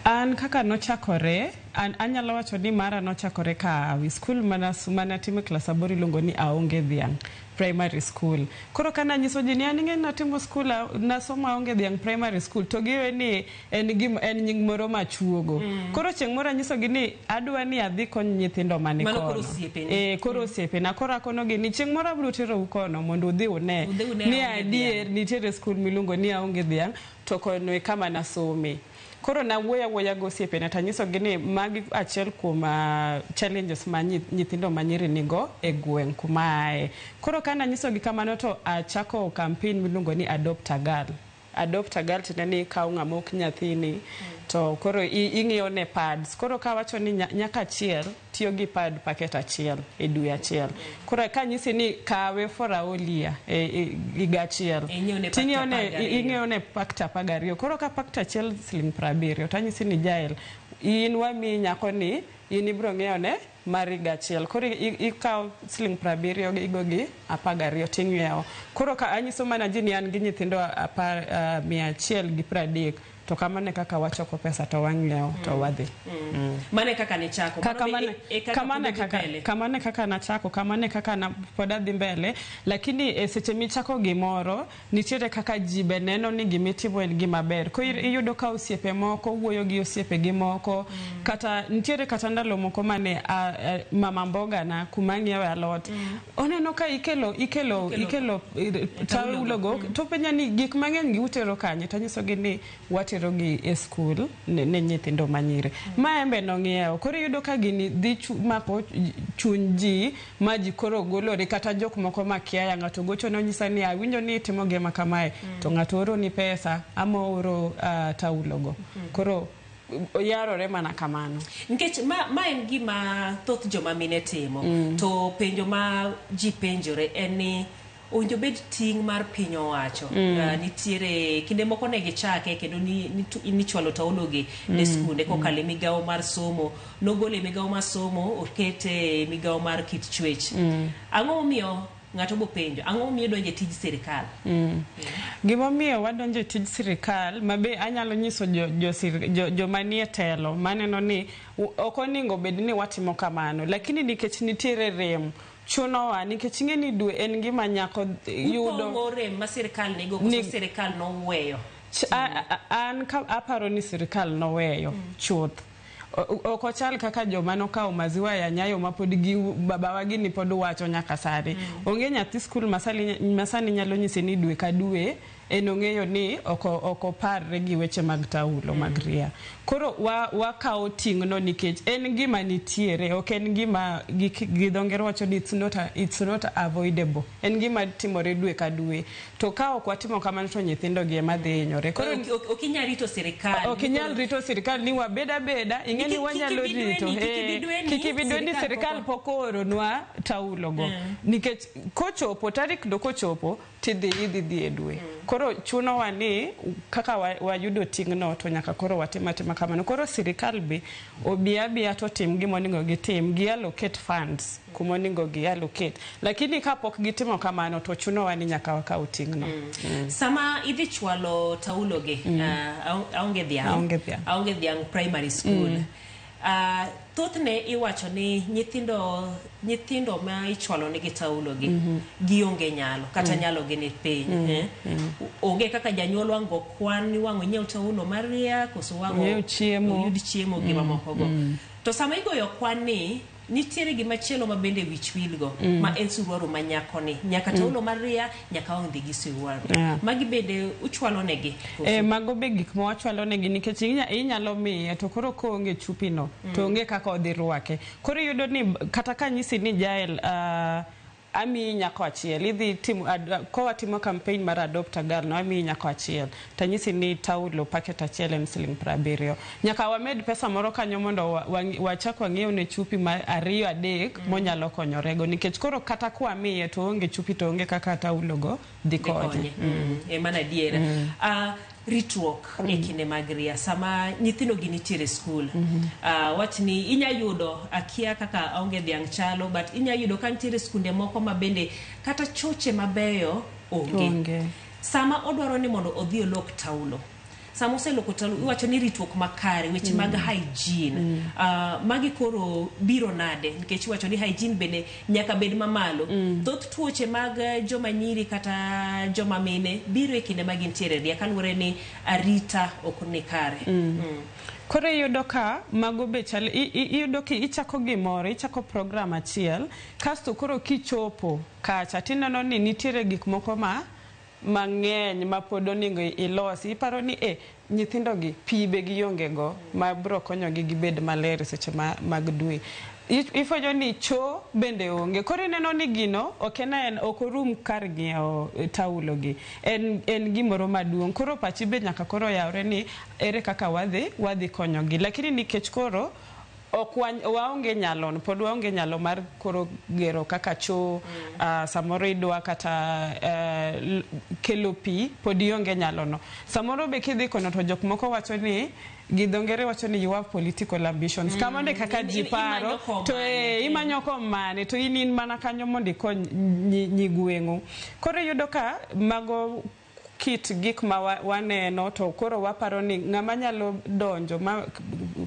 An kaka nochakore, an anyalo wacho ni mara nochakore ka awi skul mana timo klas 8 iluongo ni Aonge Dhiang' Primary School. Koro kana nyiso ji ni an ing'e natimo skul, nasomo Aonge Dhiang' Primary School, to giwe ni en nying moro machuogo. Koro chieng' moro anyisogi ni adwa ni adhi kony nyithindo mani kono. Koro osiepena. Koro akonogi ni chieng' moro abiro terou kono mondo udhi une ni adier nitiere skul miluongo ni Aonge Dhiang' to kono e kama nasome. Koro nawuoyo awuoya gi osiepena tanyisogi ni magi achiel kuom challenges ma nyithindo manyiri nigo e gweng' kuma ae. Koro kananyisogi kamano to achako campaign miluongo ni Adopt a Girl. Adopt a girl tiende ni ikawo ng'ama ok nyathini to koro ing'iyo ne pads. Koro kawacho ni nyaka achiel tiyo gi pad packet achiel e dwe achiel. Koro kanyisi ni kawe for a whole year e higa achiel. Ing'iyo ne packet 12. Koro ka packet achiel siling 70 tanyisi ni Jael in wamiyi nyako ni in ibiro ng'iewo ne mar higa achiel. Koro ikawo siling 70 igo gi 12 ting'iewo. Koro ka anyiso mana ji ni an gi nyithindo 130 to kamano e kaka wachoko pesa to wang'iewo to wadhi. Mano e kaka nichako. Kamano e kaka nachako, kamano e kaka pod adhi mbele. Lakini e seche michako gimoro, nitiere kaka ji be neno ni gimitimo en gima ber. Koro iyudo ka osiepe moko wuoyo gi osiepegi moko, kata nitiere kata ndalo moko mane mama mboga na kuma ang'iewe alot. Oneno ka ikelo taulogo to penja ni gik mang'eny gi utero kanye, tanyisogi ni watero gi e skul ne nyithindo manyiri. Maembe nong'iewo. Koro iyudo ka gini dhi mako chuny ji ma ji koro golore, kata jok moko makiaya ng'ato gocho ne onyisa ni awinjo ni itimo gima kamae, to ng'ato oro ni pesa ama oro taulogo. Koro oyarore mana kamano. Nikech ma en gima thoth joma mine timo, to penjo ma ji penjore en ni owinjo bed ting' mar piny owacho. Nitiere kinde moko ne gichake kendo nichwalo taulogi ne skunde kokalo e migawo mar somo. Nogole e migawo mar somo okete e migawo mar kit chwech. Ang'o momiyo ng'ato bo penjo, ang'o momiyo donjo e tij sirikal? Gimomiyo wadonjo e tij sirikal, ma be anyalo nyiso joma nie telo maneno ni ok onego bed ni watimo kamano, lakini nikech nitiere rem chunowa, nikech ing'e ni dwe en gima nyako yudo. Upong'o rem ma sirikal nigo koso sirikal noweyo? An aparo ni sirikal noweyo chuth. Ok ochal kaka joma nokawo maziwa ya Nyayo ma pod gi babawa gini pod wacho nyaka sani. Onge nyathi skul masani nyalo nyisi ni dwe ka dwe en ong'eyo ni ok oparre gi weche mag taulo mag ria. Koro wakawo ting'no nikech en gima nitiere, ok en gima gi dho ngere wacho ni it's not avoidable. En gima timore dwe ka dwe. To ka ok watimo kamano to nyithindo gi ema dhi hinyore. Koro ok inyal rito sirikal. Ok inyal rito sirikal ni wabed abeda, ing'e ni wanyalo rito. Kik ibidwe ni sirikal pok ooronwa taulogo. Nikech kochopo tarik do kochopo tidhi idhi e dwe. Koro chunowa ni kaka wayudo ting'no to nyaka koro watim atima kamano. Koro sirikal be obi abiya to tim gimonego gitim, gi allocate funds kumonego gi allocate. Lakini kapok gitimo kamano to chunowa ni nyaka wakaw ting'no. Sama idhi chwalo taulogi, aonge dhiang' primary school. Thothne iwacho ni nyithindo ma ichwalo nigi taulogi gionge nyalo, kata nyalo gi ni piny. Onge kaka janyuol wang' go kwan ni wang' onyiew taulo mar ria koso wang' oyud chiemo gi mamoko go. To sama igoyo kwan ni nitiere gima chielo ma bende wich wilgo, ma en suruaru ma nyako ni nyaka taulo mar ria nyaka wang' dhi gi suruaru. Magi bende uchwalo negi? Mago be gik ma wachwalo negi nikech inyalo miye to koro koonge chupi no to onge kaka odhi rwake. Koro iyudo ni kata ka nyisi ni Jael amiyi nyako achiel, idhi timo kowatimo campaign mar adopt a girl no, amiyi nyako achiel tanyisi ni taulo packet achiel en siling 70. Nyaka wamed pesa moro kanyo mondo wachak wang'iew ne chupi ma 2 3 monyalo konyorego, nikech koro kata kwamiye to onge chupi to onge kaka taulo go dhi konye. Emana adiera. Ritruok e kinde mag ria sama nyithindo gi nitiere skul. Wach ni inya yudo akia kaka aonge dhiang' chalo, but inya yudo ka nitiere skunde moko ma bende kata choche mabeyo onge. Sama odwaro ni mondo odhi olok taulo, sama oseloko taulo iwacho ni ritruok makare, weche mag hygiene, magi koro biro nade? Nikech iwacho ni hygiene bende nyaka bed mamalo. Thoth tuoche mag joma nyiri kata joma mine biro e kinde ma gintiere ria kaluwore ni arita ok ni kare. Koro iyudo ka mago be chal, iyudo ki ichako gimoro, ichako program achiel, kasto koro kichopo kacha tineno ni nitiere gik moko ma mang'eny ma pod onego ilosi. Iparo ni e nyithindo gi pi be gionge go ma biro konyogi gibed maler seche mag dwe. Ifwenyo ni cho bende onge. Koro ineno ni gino ok en ok orum kar ng'iewo taulo gi. En gimoro maduong'. Koro pachi be nyaka koro yawre ni ere kaka wadhi konyogi. Lakini nikech koro ok waonge nyalo, pod waonge nyalo mar koro gero kaka cho, samoro idwa kata kelo pi, pod ionge nyalo no. Samoro be kidhi kono to jok moko wacho ni, gi dho ngere wacho ni you have political ambitions. Kamano e kaka ji paro, to imanyo kom mane, to in mana kanyo mondo ikony nyi gweng'u. Koro iyudo ka mago kit gik ma waneno to koro waparo ni ng'ama nyalo donjo ma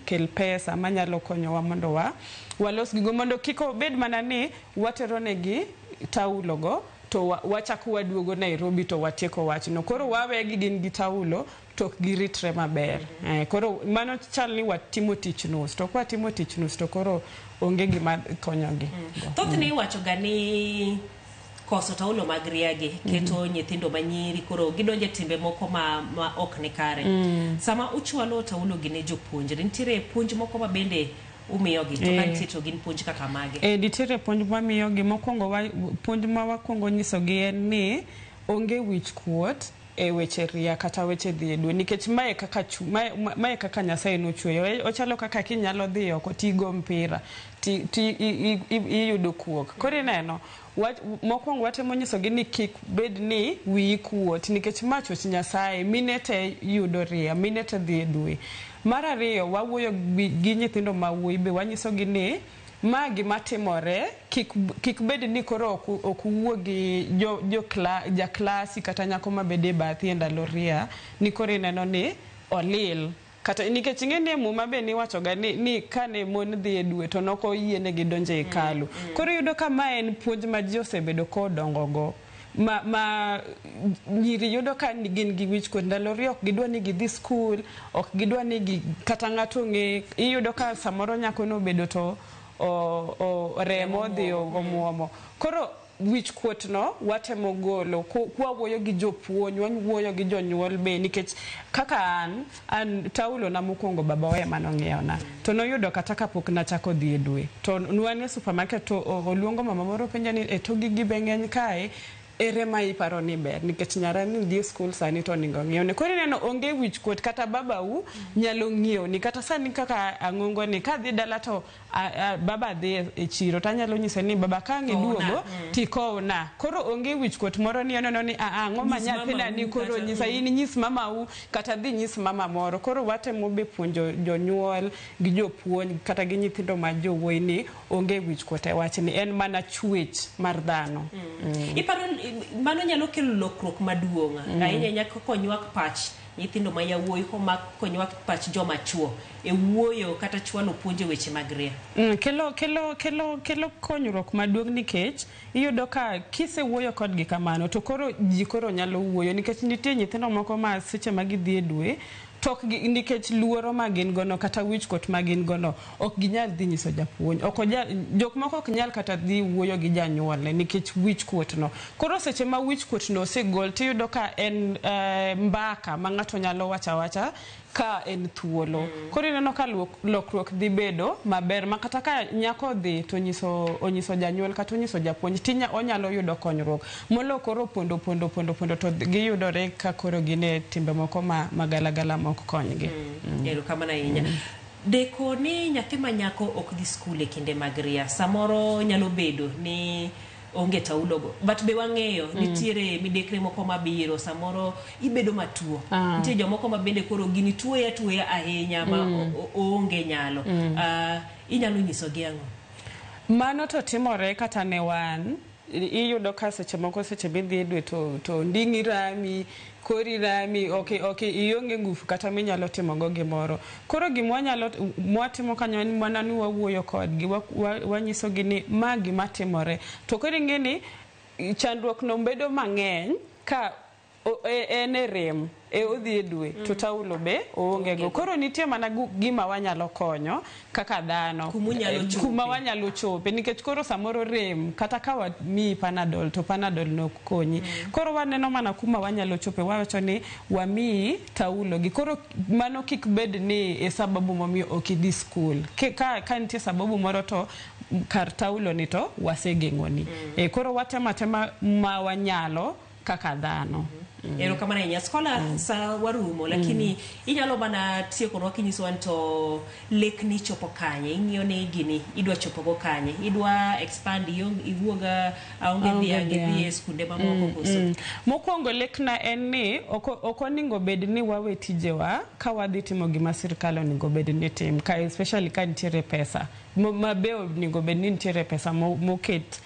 kel pesa manyalo konyowa mondo walos gigo mondo kik obed mana ni watero negi taulo go to wachako waduogo Nairobi to watieko wachno. Koro wawegi gin gi taulo to ok giritre maber. Koro mano chal ni watimo tich nus, to kwatimo tich nus to koro onge gima konyogi. Thothne iwacho ga ni koso taulo mag riagi keto nyithindo manyiri koro gidonje timbe moko ma ok ni kare. Sama uchwalo taulo gi ne jopuonjre, nitiere puonj moko ma bende umiyogi to ka nitie to gin puonj kaka mage? Nitiere puonj mamiyogi. Mokwongo puonj ma wakwongo nyisogi en ni onge wich kuot e weche ria kata weche dhi e dwe, nikech mae kaka Nyasaye nochweyo. Ochalo kaka kinyalo dhi oko tigo mpira ti iyudo kuok. Koro ineno mokwongo watemo nyisogi ni kik bed ni wiyi kuot, nikech ma chwech Nyasaye, mine te yudo ria, mine te dhi e dwe. Mar ariyo, wawuoyo gi nyithindo ma wuoyi be wanyisogi ni ma gima timore kik bed ni koro ok uwuo gi jaklasi kata nyako mabede e bathi e ndalo ria ni koro ineno ni olil. Kata nikech ing'e ni e Muma be niwacho ga ni kane mon dhi e dwe to nok oyienegi donjo e hekalu. Koro iyudo ka ma en puonj ma ji osebedo kodongo go. Ma nyiri yudo ka gin gi wich kuot ndalo ria, ok gidwa ni gidhi skul, ok gidwa ni kata ng'ato ng'e. Iyudo ka samoro nyako nobedo to remo odhi omuomo. Koro wich kuot no watemo golo kwawuoyo gi jopuonj, wawuoyo gi jonyuol be, nikech kaka an taulo na mokwongo baba ema nong'iewna, to noyudo kata kapok nachako dhi e dwe. To nwan e supermarket to oluongo mama moro penja ni to gigi be ng'eny kae, ere ma iparo ni ber, nikech nyara ni dhi e skul sani to onego ng'iewne. Koro ineno onge wich kuot, kata babau nyalo ng'iewni. Kata sani kaka ang'ongo ni kadhi dala to baba dhi e chiro to anyalo nyise ni baba ka ang' iduogo tikowna. Koro onge wich kuot moro ni oneno ni ang'o ma nyathina ni koro nyisa, in nyis mamau kata dhi nyis mama moro. Koro watemo be puonjo jonyuol gi jopuonj kata gi nyithindo ma jowuoyi ni onge wich kuot e wachni, en mana chwech mar dhano. Iparo mano nyalo kelo lokruok maduong' ahinya ahinya konywak pach nyithindo ma yawuoyi konywak pach joma chuo e wuoyo kata chwalo puonj e weche mag ria. Kelo konyruok maduong' nikech iyudo ka kisewuoyo kodgi kamano to koro ji koro nyalo wuoyo, nikech nitie nyithindo moko ma seche ma gidhi e dwe to nikech luoro ma gin gono kata wich kuot ma gin gono ok ginyal dhi nyiso japuonj. Jok moko ok nyal kata dhi wuoyo gi janyuolne nikech wich kuot no. Koro seche ma wich kuot no osegol tiyudo ka en mbaka ma ng'ato nyalo wacho awacha ka en thuolo. Koro ineno ka lokruok dhi bedo maber ma kata ka nyako dhi to onyiso janyuol kata onyiso japuonj tinya onyalo yudo konyruok. Molo koro pondo to giyudore ka koro gin e timbe moko ma magalagala mok konygi. Erokamano ahinya. Deko ni nyathi ma nyako ok dhi skul e kinde mag ria, samoro nyalo bedo ni onge taulogo, but be wang'eyo nitiere midekre moko mabiro, samoro ibedo matuo. Nitie jomoko ma bende koro gini tuoya ahinya ma oonge nyalo. Inyalo nyisogi ang'o? Mano to timore kata ne wan. Iyudo ka seche moko seche midhi e dwe to nding'i rami, kori rami, ok ionge ngufu kata minyalo timogo gimoro. Koro gima mwatimo kanyo en mana ni wawuoyo kodgi, wanyisogi ni ma gima timore. To koro ing'e ni chandruok no bedo mang'eny ka En e rem e odhi e dwe to taulo be oonge go. Koro nitie mana gima wanyalo konyo kaka dhano. Kuma unyalo chope. Kuma wanyalo chope nikech koro samoro rem kata ka wamiyi Panadol to Panadol nok konyi. Koro waneno mana kuma wanyalo chope, wawacho ni wamiyi taulo gi. Koro mano kik bed ni e sababu momiyo ok idhi skul. Ka nitie sababu moro to kar taulo ni to wasegeng'oni. Koro watemo atema ma wanyalo kaka dhano. Erokamano ahinya. Skola sa warumo, lakini inyalo mana tiekonwa kinyisowa ni to lekni chopo kanye, ing'iyo ni gini idwa chopogo kanye, idwa expand iwuog aonge Aonge dhiang' idhi dhiang'. e skunde mamoko koso? Mokwongo lekna en ni ok onego bed ni wawe tijewa ka wadhi timo gima sirikal onego bed ni tim ka, especially ka nitiere pesa ma be onego bed ni nitiere pesa moket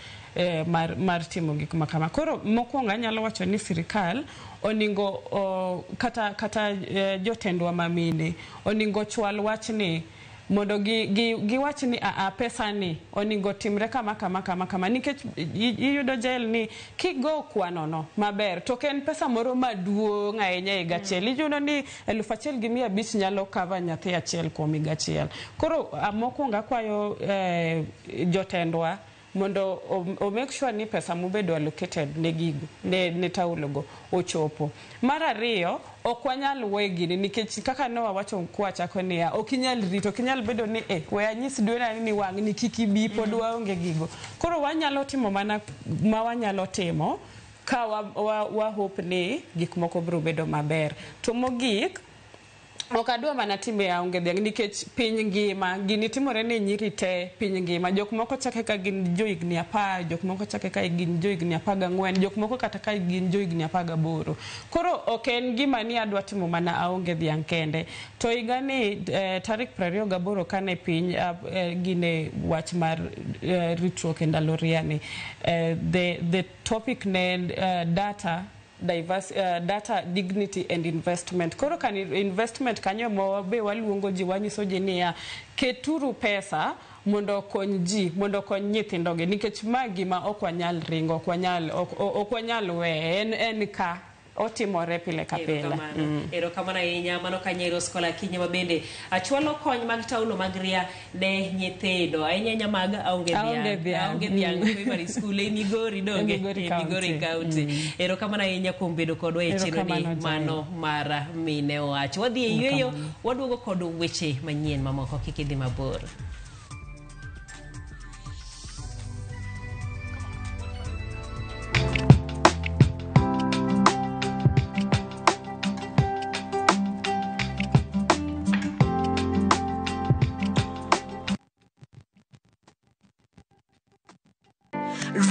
mar timo gik ma kama. Koro mokwongo anyalo wacho ni sirikal onego kata jotendwa mamine onego chwal wachni mondo giwach ni aa pesa ni onego timre kama kama kama kama, nikech iyudo jael ni kigo kwano no maber to ok en pesa moro maduong' ahinya e higa achiel. Iyudo ni 1,500 nyalo cover nyathi achiel kuom higa achiel. Koro mokwongo akwayo jotendwa mondo o make sure ni pesa mobedo allocated ne gigo ne taulo go ochopo. Mar ariyo, ok wanyal we gini nikech kaka ne wawacho kwachako niya, ok inyal rito, ok inyal bedo ni we anyis dwena ni wang' ni kik ibi, pod waonge gigo. Koro wanyalo timo mana ma wanyalo timo ka wa hope ni gik moko biro bedo maber. To mogik, ok adwa mana time aonge dhiang' nikech piny ngima gini timore ne nyiri te piny ngima. Jok moko chake ka gin johigni 10, jok moko chake ka gin johigni 14, jok moko kata ka gin johigni 18. Koro ok en gima ni adwa timo mana aonge dhiang' kende. To higani tarik 28 kane piny gine wach mar ritruok e ndalo ria ni the topic ne en data diverse, data dignity and investment. Koro kan investment kanyo mo be waluongo ji, wanyiso ji niya, keturu pesa mondo okony ji, mondo okony nyithindogi, nikech ma gima ok wanyal ringo, ok wanyal weye, en ka otimore pile ka pile. Erokamano. Erokamano ahinya. Mano kanyo Skola Akinyi ma bende achwalo kony mag taulo mag ria ne nyithindo ahinya ahinya mag aonge Aonge dhiang'. dhiang'. Aonge dhiang' primary school e Migori donge? E Migori E Migori County. County. Erokamano ahinya kuom bedo kodwa e chenro ni Erokamano, Jael. mano mar mine wach. Wadhi e yweyo, waduogo kod weche manyien mamoko, kik idhi mabor.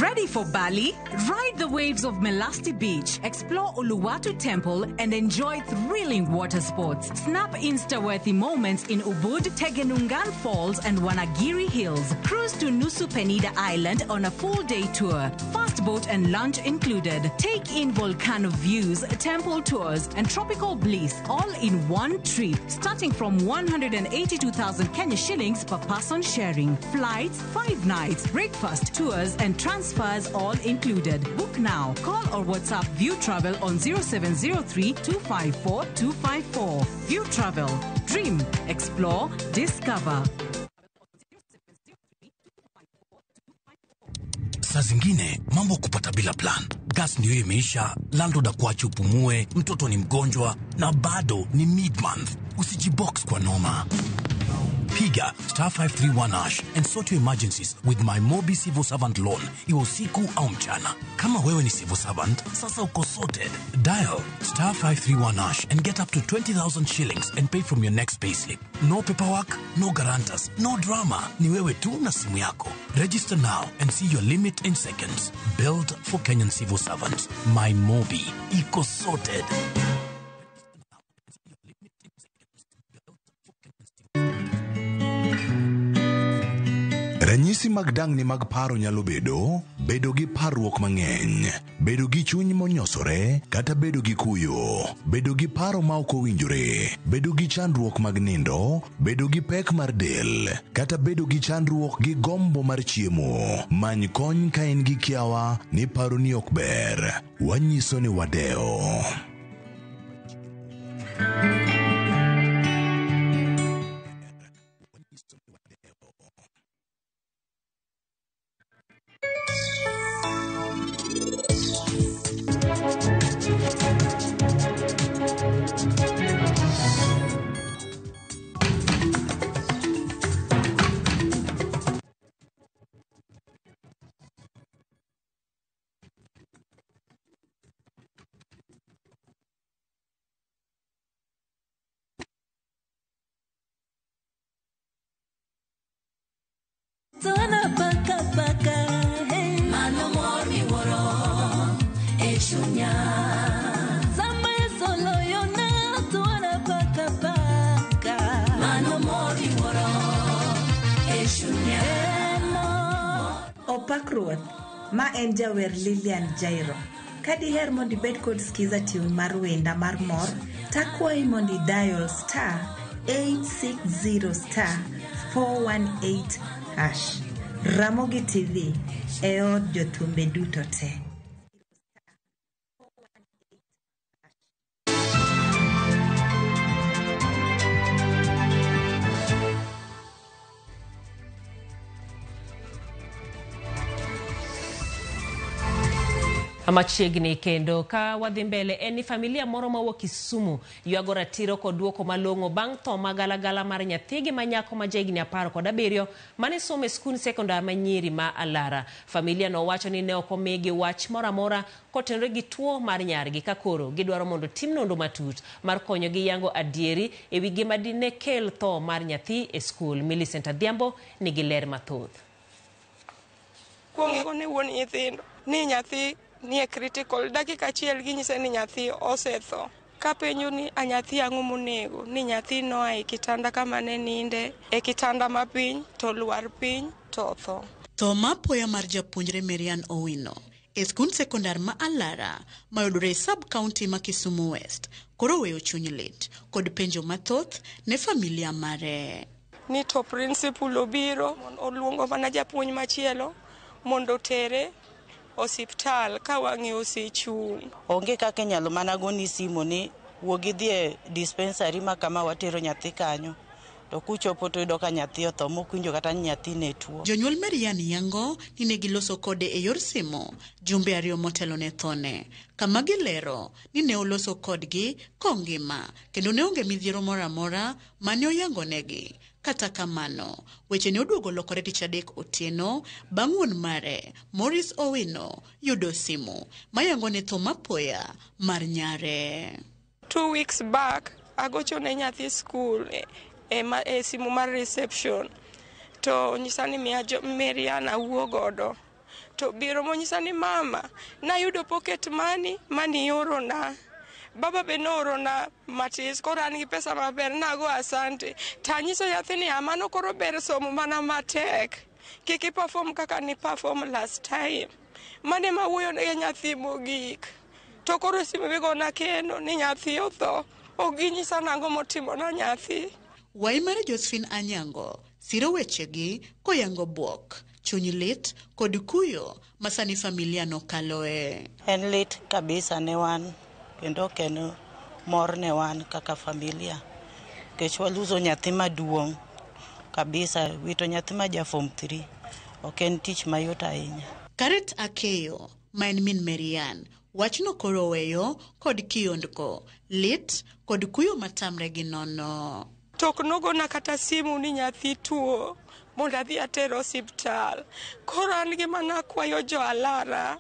Ready for Bali? Ride the waves of Melasti Beach, explore Uluwatu Temple, and enjoy thrilling water sports. Snap Insta-worthy moments in Ubud, Tegenungan Falls, and Wanagiri Hills. Cruise to Nusa Penida Island on a full-day tour. Fast boat and lunch included. Take in volcano views, temple tours, and tropical bliss all in one trip, starting from 182,000 Kenya shillings per person sharing. Flights, 5 nights, breakfast, tours, and transfers all included. Book now. Call or WhatsApp View Travel on 0703 254 254. View Travel. Dream, explore, discover. Saa zingine mambo kupata bila plan. Gas ndiyo imeisha, landlord akuache upumue, mtoto ni mgonjwa na bado ni mid-month. Usijibox kwa noma. Piga star 531 hash and sort your emergencies with my Mobi Civil Servant Loan, iwe usiku au mchana. Kama wewe ni civil servant, sasa uko sorted. Dial star 531 hash and get up to 20,000 shillings and pay from your next payslip. No paperwork, no guarantors, no drama. Ni wewe tu na simu yako. Register now and see your limit in seconds. Built for Kenyan civil servants. My Mobi. Iko sorted. Ranyisi mag dang'ni mag paro nyalo bedo bedo gi parruok mang'eny, bedo gi chuny monyosore kata bedo gi kuyo, bedo gi paro ma ok owinjore, bedo gi chandruok mag nindo, bedo gi pek mar del, kata bedo gi chandruok gi gombo mar chiemo. Many kony ka in gi kiawa ni paroni ok ber. Wanyiso ni wadewo. Tona paka paka, hey. Mano mor miwuoro e chunya. Sama Yesu oloyona, tona paka paka. Mano mor miwuoro e chunya. Opak Ruoth, ma en jawer Lilian Jairo. Ka diher mondo ibed kod skiza tune mar wenda mar mor, takwayi mondo idial star 860 star 418 hash. Ramogi TV e od jothumbe duto te. Machiegni kendo ka wadhi mbele en ni familia moro mawuok Kisumu ywago ratiro kod duoko malong'o bang' tho magalagala mar nyathigi ma nyako ma jahigni 17 mane somo e skund sekondar ma Nyiri ma Alara. Familia no wacho ni ne ok omigi wach moro amora kotenore gi tuo mar nyargi ka koro gidwaro mondo tim nonro matut mar konyogi yango adieri e wi gima dine kel tho mar nyathi e skul. Millicent Adhiambo nigi ler mathoth. Kuong igone wuon nyithindo ni nyathi nie critical, dakika achiel ginyise ni nyathi osetho. Kapenjo ni a nyathi ang'o monego, ni nyathi noa e kitanda kama ne ninde, e kitanda mapiny to lwar piny to otho. Tho ma apoya mar japuonjre Marian Owino e skund sekondar ma Alara mayudore e sub-county ma Kisumu West koro oweyo chuny lit kod penjo mathoth ne familia mare. Ni to principal obiro oluongo mana japuonj machielo mondo otere osiptal ka wang'e osechung'. Onge kaka inyalo mana goni simu ni wuog idhi e dispensary ma kama watero nyathi kanyo. To kuchopo to iyudo ka nyathi otho mok winjo kata ni nyathi ne tuo. Jonyuol Marian yango ni ne giloso kode e yor simu jumbe 2 motelo ne thone, kama gilero ni ne oloso kodgi kongima kendo ne onge midhiero moro amora mane oyango negi. Kata kamano, weche ne oduogo lokore tich adek otieno bang' wuon mare Maurice Owino yudo simu mayango ne tho mapoya mar nyare. 2 weeks back agocho ne nyathi skul e simu mar reception to nyisa ni miya Marian awuo godo. To biro monyisa ni mama nayudo pocket money mani iorona. Baba be noorona matis, koro an gi pesa maber, nago asante. Tanyiso nyathi ni mano koro ber somo mana matek. Kik i perform kaka ni perform last time. Mane mawuoyo ne nyathi mogik. To koro simu migona kendo ni nyathi otho. Ok ginyisa nang'o motimo na nyathi. Wai mar Josephine Anyango siro wechegi koyango buok, chuny lit kod kuyo masani familia nokaloe. En lit kabisa ne wan kendo ok en mor ne wan kaka familia. Nikech waluzo nyathi maduong' kabisa, wito nyathi ma ja form 3 ok en tich mayot ahinya. Karet Akeyo ma en min Marian wachno koro oweyo kod kiondko, lit kod kuyo matamre gi nono. Tok nogona kata simu ni nyathi tuo mondo adhi ater osiptal. Koro an gi mana kwayo jo Alara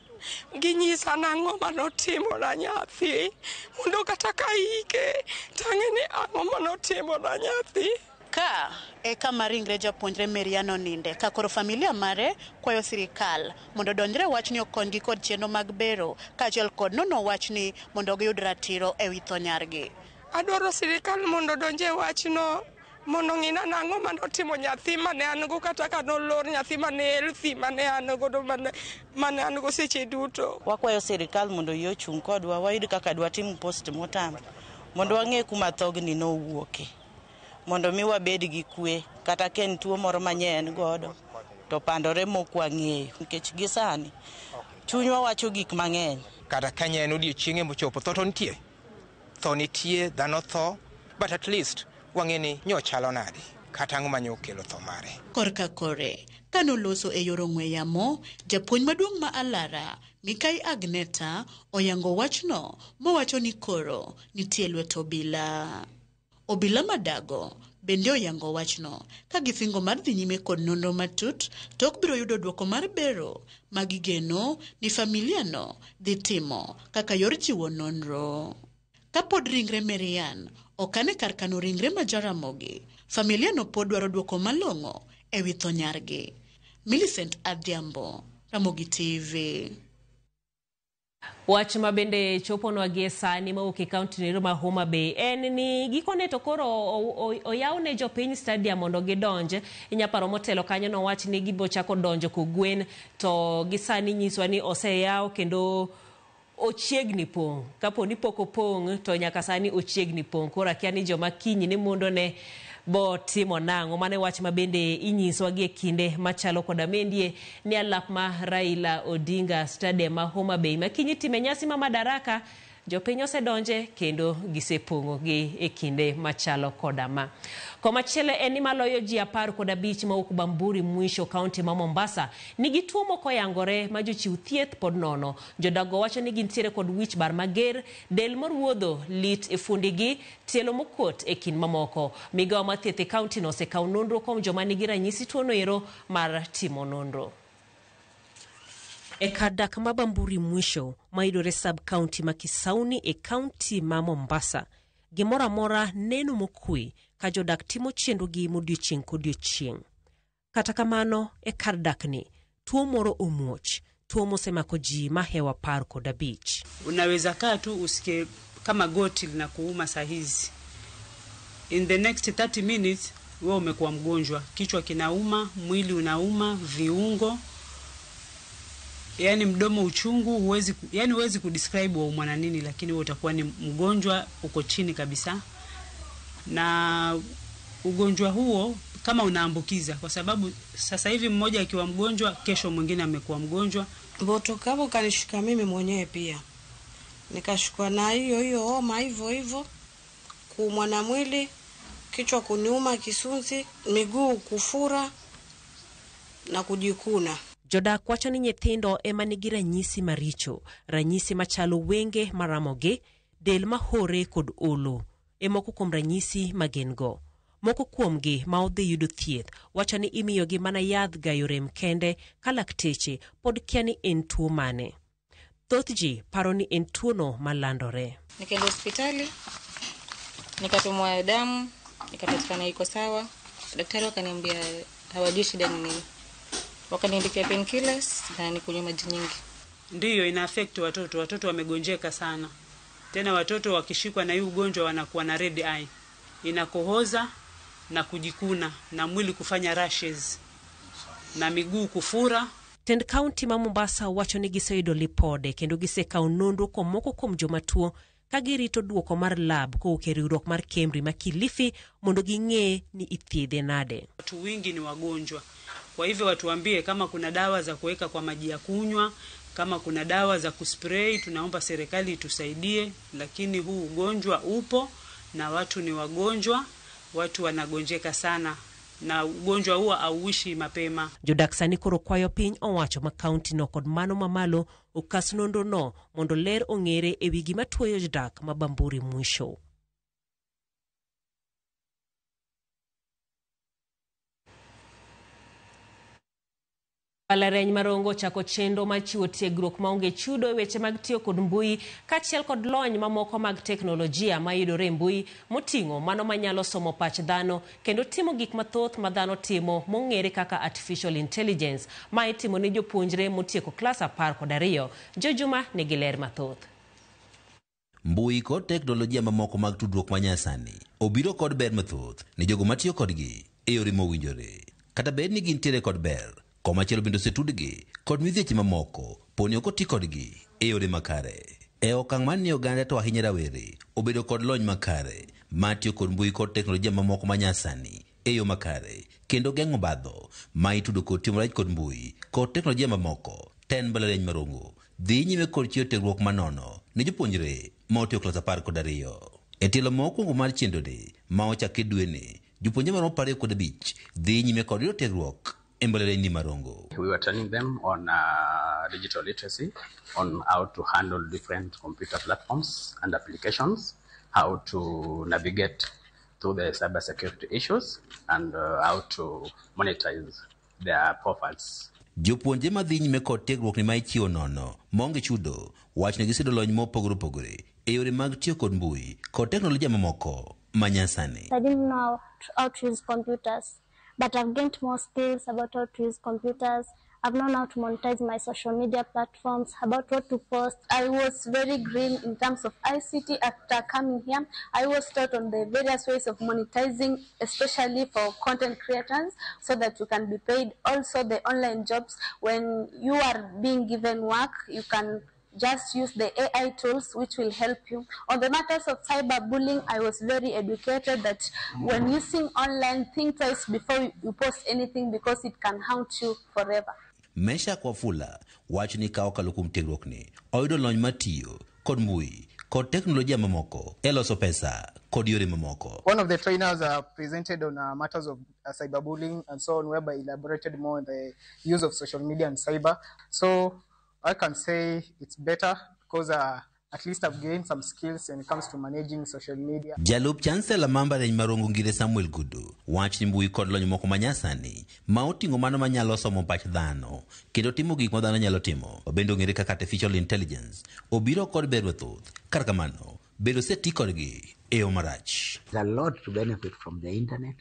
ginyisa nang'o manotimo na nyathi mondo kata ka ike tang'e ni ang'o manotimo na nyathi. Ka e kama ringre japuonjre Marian oninde ka koro familia mare kwayo sirikal mondo odonjre wachni okonygi kod chenro mag bero kaachiel kod nono wachni mondo giyud ratiro ewi tho nyargi. Adwaro sirikal mondo odonje wachno Mondo ng'ina nang'o manotimo nyathi mane an go kata ka nolor nyathi mane healthy mane an godo mane an go seche duto. Wakwayo sirikal mondo oyie ochung' kodwa wayud kaka dwatim postmortem mondo wang'e kuma thogni nowuoke mondo mi wabed gi kwe kata ka en tuo moro manye en godo to pandore mok wang'eyo nikech gi sani chunywa wacho gik mang'eny. Kata ka en odiechienge mochopo tho to nitie. Tho nitie, dhano tho, but at least wang'e ni nyochalo nade kata ang'o mane okelo tho mare. Korka kore, kanoloso e yor ong'we yamo, japuonj maduong' ma Alara, Mikai Agneta, oyango wachno mowacho ni koro nitie lwet obila. Obila Madago bende oyango wachno ka gisingo mar dhi nyime kod nonro matut tok biro yudo duoko mar bero ma gigeno ni familia no dhi timo kaka yor chiwo nonro. Kapod ringre Maryann okan e kar kano ringre ma Jaramogi, familia no pod dwaro duoko malong'o ewi tho nyargi. Millicent Adhiambo, Ramogi TV. Wach ma bende choponwa gie sani mawuok e kaunti nero ma Homa Bay en ni gikone to koro oyaw ne jopiny stadium mondo gidonj. Inya paro motelo kanyo nowach ni gibo chako donjo kogwen to gi sani nyiswa ni oseyaw kendo ochiegni pong'. Kapo ni pok opong' to nyaka sani ochiegni pong'. Koro akia ni joma kiny ni mondo ne bo timo nang'o. Mano e wach ma bende inyiswa gi e kinde machalo koda mendie ni alap ma Raila Odinga Stadium ma Homa Bay ma kiny itime nyasi ma Madaraka jopiny osedonje kendo gisepong'o gi e kinde machalo koda ma. Komachielo en ni maloyo ji 15 mawuok Bamburi Mwisho kaunti ma Mombasa nigi tuo moko oyangore ma jochiw thieth pod nono. Jodago wacho ni gintiere kod wich bar mager, del moruodho, lit e fuondegi, tielo mokuot e kind mamoko. Migawo mar thieth e kaunti no osekawo nonro kuom joma nigi ranyisi tuono ero mar timo nonro. E kar dak ma Bamburi Mwisho mayudore sub kaunti ma Kisauni e kaunti ma Mombasa, gimoro amora neno mokwe ka jodak timo chenrogi modiochieng' kodiochieng'. Kata kamano, e kar dakni, tuo moro omuoch, tuo mosemako ji mahewo 15. Unaweza kaa tu usikie kama goti linakuuma saa hizi, in the next 30 minutes wewe umekuwa mgonjwa, kichwa kinauma, mwili unauma, viungo, yani mdomo uchungu, huwezi yani huwezi kudescribe waumwa na nini, lakini wewe utakuwa ni mgonjwa, uko chini kabisa. Na ugonjwa huo kama unaambukiza, kwa sababu sasa hivi mmoja akiwa mgonjwa, kesho mwingine amekuwa mgonjwa. Mboto kanishika mimi mwenyewe pia, nikashikwa na hiyo hiyo homa hivyo hivyo, kuumwa na mwili, kichwa kuniuma, kisunzi, miguu kufura na kujikuna. Jodak wacho ni nyithindo ema nigi ranyisi maricho, ranyisi machalo wenge maramogi, del mahore kod olo e moko kuom ranyisi ma gin go. Moko kuomgi ma odhi yudo thieth wacho ni imiyogi mana yadh gayo rem kende ka lakteche pod kia ni en tuo mane. Thoth ji paro ni en tuono malandore. Nikaenda hospitali nikapimwa damu ikapatikana iko sawa. Daktari wakaniambia hawajui shida ni nini, wakaniandikia painkillers na nikunywa maji nyingi. Ndiyo ina affect watoto, watoto wamegonjeka sana. Tena watoto wakishikwa na hii ugonjwa wanakuwa na red eye, inakohoza na kujikuna na mwili kufanya rashes na miguu kufura. Tend kaunti ma Mombasa wacho ni giseyudo lipode kendo gisekawo nonro kuom moko kuom joma tuo ka girito duoko mar lab kowuok e riwruok mar Kemri ma Kilifi mondo ging'e ni ithiedhe nade. Watu wingi ni wagonjwa, kwa hivyo watuambie kama kuna dawa za kuweka kwa maji ya kunywa, kama kuna dawa za kuspray, tunaomba serikali itusaidie, lakini huu ugonjwa upo na watu ni wagonjwa, watu wanagonjeka sana na ugonjwa huo hauishi mapema. Jodak sani koro kwayo piny owacho ma kaunti no kod mano mamalo okas nonro no mondo ler ong'ere ewi gima tuoyo jodak ma Bamburi Mwisho. Mbalariany ma Rongo ochako chenro mar chiwo tiegruok maonge chudo e weche mag tiyo kod mbui kaachiel kod lony mamoko mag teknolojia mayudore e mbui moting'o mano manyalo somo pach dhano kendo timo gik mathoth ma dhano timo mong'ere kaka artificial intelligence ma itimo ne jopuonjre motieko klas 12. Jojuma nigi ler mathoth. Mbui kod teknolojia mamoko mag tudruok manyasani obiro kod ber mathoth ne jogo matiyo kodgi e yore mowinjore. Kata bed ni gintiere kod ber, komachielo bende osetudgi kod midhieche mamoko poni ok oti kodgi e yore makare. E okang' mar ni oganda to ahinya rawere obedo kod lony makare mar tiyo kod mbui kod teknolojia mamoko manyasani e yo makare kendo geng'o badho ma itudo kod tiyo marach kod mbui kod teknolojia mamoko. Ten mbalariany ma Rongo dhi nyime kod chiwo tiegruok manono ne jopuonjre ma otieko klas 12. E tielo ma okwongo mar chenroni ma ochaki dweni, jopuonjre maromo 25 dhi nyime kod yudo tiegruok e mbalariany ma Rongo. We were training them on digital literacy, on how to handle different computer platforms and applications, how to navigate through the cybersecurity issues, and how to monetize their profiles. Jopuonjre madhi nyime kod tiegruok ni ma ichiwo nono maonge chudo wach ni giseyudo lony mopogore opogore e yore mag tiyo kod mbui kod teknolojia mamoko manyasani. I didn't know how to use computers, but I've gained more skills about how to use computers. I've known how to monetize my social media platforms, about what to post. I was very green in terms of ICT after coming here. I was taught on the various ways of monetizing, especially for content creators, so that you can be paid. Also, the online jobs, when you are being given work, you can just use the AI tools which will help you. On the matters of cyberbullying, I was very educated that when using online, think twice before you post anything because it can haunt you forever. Meshack Wafula wacho ni ka okalo kuom tiegruokni oyudo lony mar tiyo kod mbui kod teknolojia mamoko e loso pesa kod yore mamoko. One of the trainers presented on matters of cyberbullying and so on, whereby elaborated more on the use of social media and cyber. So I can say it's better because at least I've gained some skills when it comes to managing social media. Jalup Chancellor ma mbalariany ma Rongo Ngire Samuel Gudu wacho ni mbui kod lony moko manyasani ma oting'o mano manyalo somo pach dhano kendo timo gik ma dhano nyalo timo bende ong'ere kaka artificial intelligence obiro kod ber mathoth. Kata kamano, bende oseti kodgi e yo marach. There's a lot to benefit from the internet,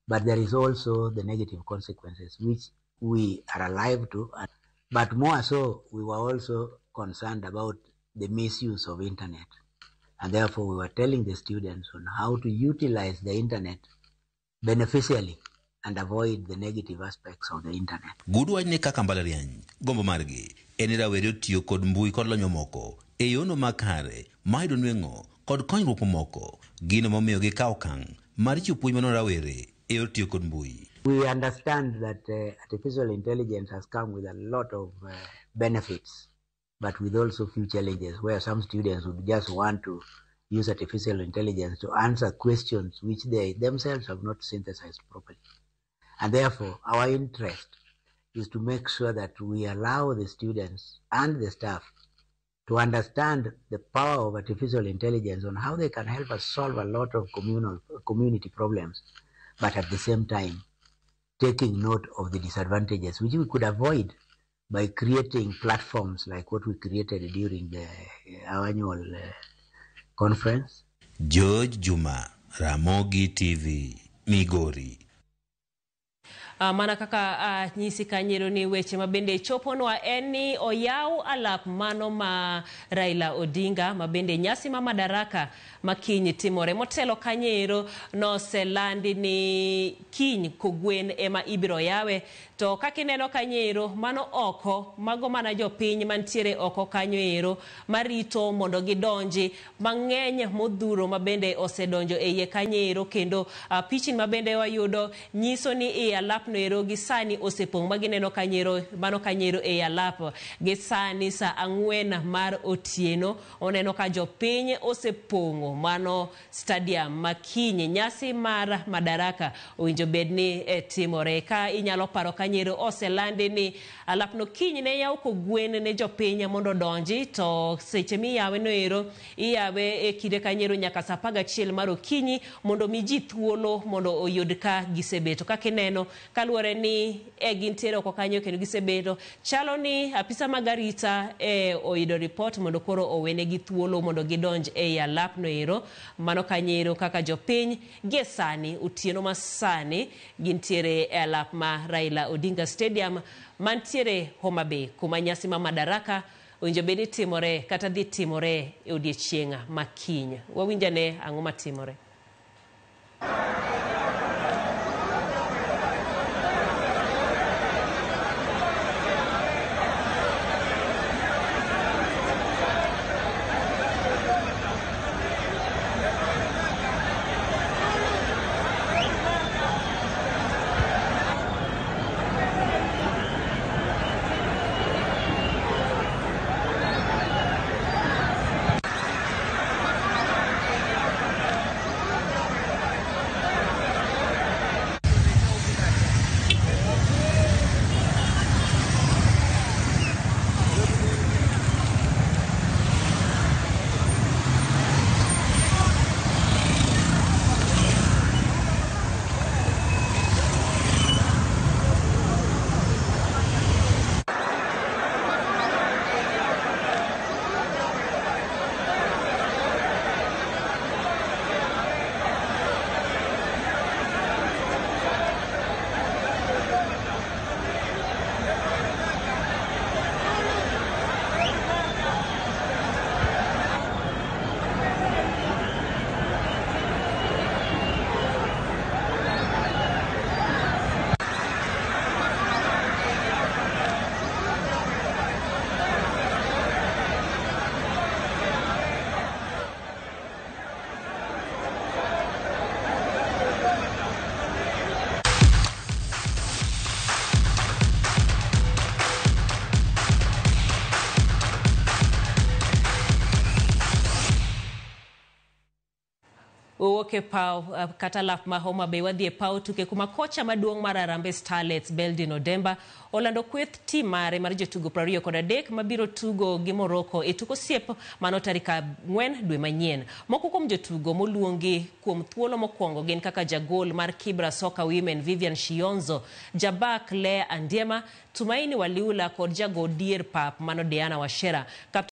but there is also the negative consequences which we are alive to. But more so, we were also concerned about the misuse of internet. And therefore, we were telling the students on how to utilize the internet beneficially and avoid the negative aspects of the internet. Gudu wach ni kaka mbalariany, gombo margi en ni rawere otiyo kod mbui kod lony mamoko e yono makare ma yudo nweng'o kod konyruok mamoko, gino momiyo gikawo okang' mar chiwo puonj manono rawere e yor tiyo kod mbui. We understand that artificial intelligence has come with a lot of benefits, but with also few challenges where some students would just want to use artificial intelligence to answer questions which they themselves have not synthesized properly. And therefore, our interest is to make sure that we allow the students and the staff to understand the power of artificial intelligence on how they can help us solve a lot of community problems, but at the same time, taking note of the disadvantages which we could avoid by creating platforms like what we created during our annual conference. George Juma, Ramogi TV, Migori. Mana kaka nyisi kanyero ni weche mabende choponwa en ni oyaw alap mano ma Raila Odinga mabende nyasi ma Madaraka ma kiny timore. Motelo kanyero noselandi ni kiny kogwen ema ibiro yawe, to kaka ineno kanyero mano oko mago mana jopiny mantiere oko kanyo ero marito mondo gidonji mang'eny modhuro mabende osedonjo e iye kanyo ero, kendo pichni mabende wayudo nyiso ni e alap noero gi sani osepong' magineno kanyero mano kanyero e alap gi sani saa 4 mar otieno. Oneno ka jopiny osepong'o mano stadium makinyi nyasi mar Madaraka owinjo bed ni timore. Ka inyalo paro kanyero oselandi ni alapno kiny ne yaw kogwen ne jopiny mondo odonji, to seche miyawe noero iyawe e kinde kanyero nyaka saa 11 mar okinyi mondo mi ji thuolo mondo oyud ka gisebeto. Kaka ineno kaluwore ni gintiere oko kanyo kendo gisebedo, chalo ni apisa mag arita oyudo ripot mondo koro owenegi thuolo mondo gidonj ei alapno ero. Mano kanyero kaka jopiny gie sani otieno ma sani gintiere e alap ma Raila Odinga Stadium mantiere Homa Bay kuma nyasi ma Madaraka owinjo bed ni timore kata dhi timore e odiechieng' ma kiny. Wawinjane ang'o matimore. Wawuok e paw kata lap ma Homa Bay wadhi e paw tuke kuma kocha maduong' mar Harambee Starlets Beldin Odemba olando kweth tim mare mar jotugo 23 mabiro tugo gi Morocco e tuk osiep mano tarik 4 dwe manyien. Moko kuom jotugo moluongi kuom thuolo mokwongo gin kaka jagol mar Kibra Soccer Women Vivian Shionzo, jabak Lea Andiema, Tumaini Waliula kod jago dier pap mano Diana Washera.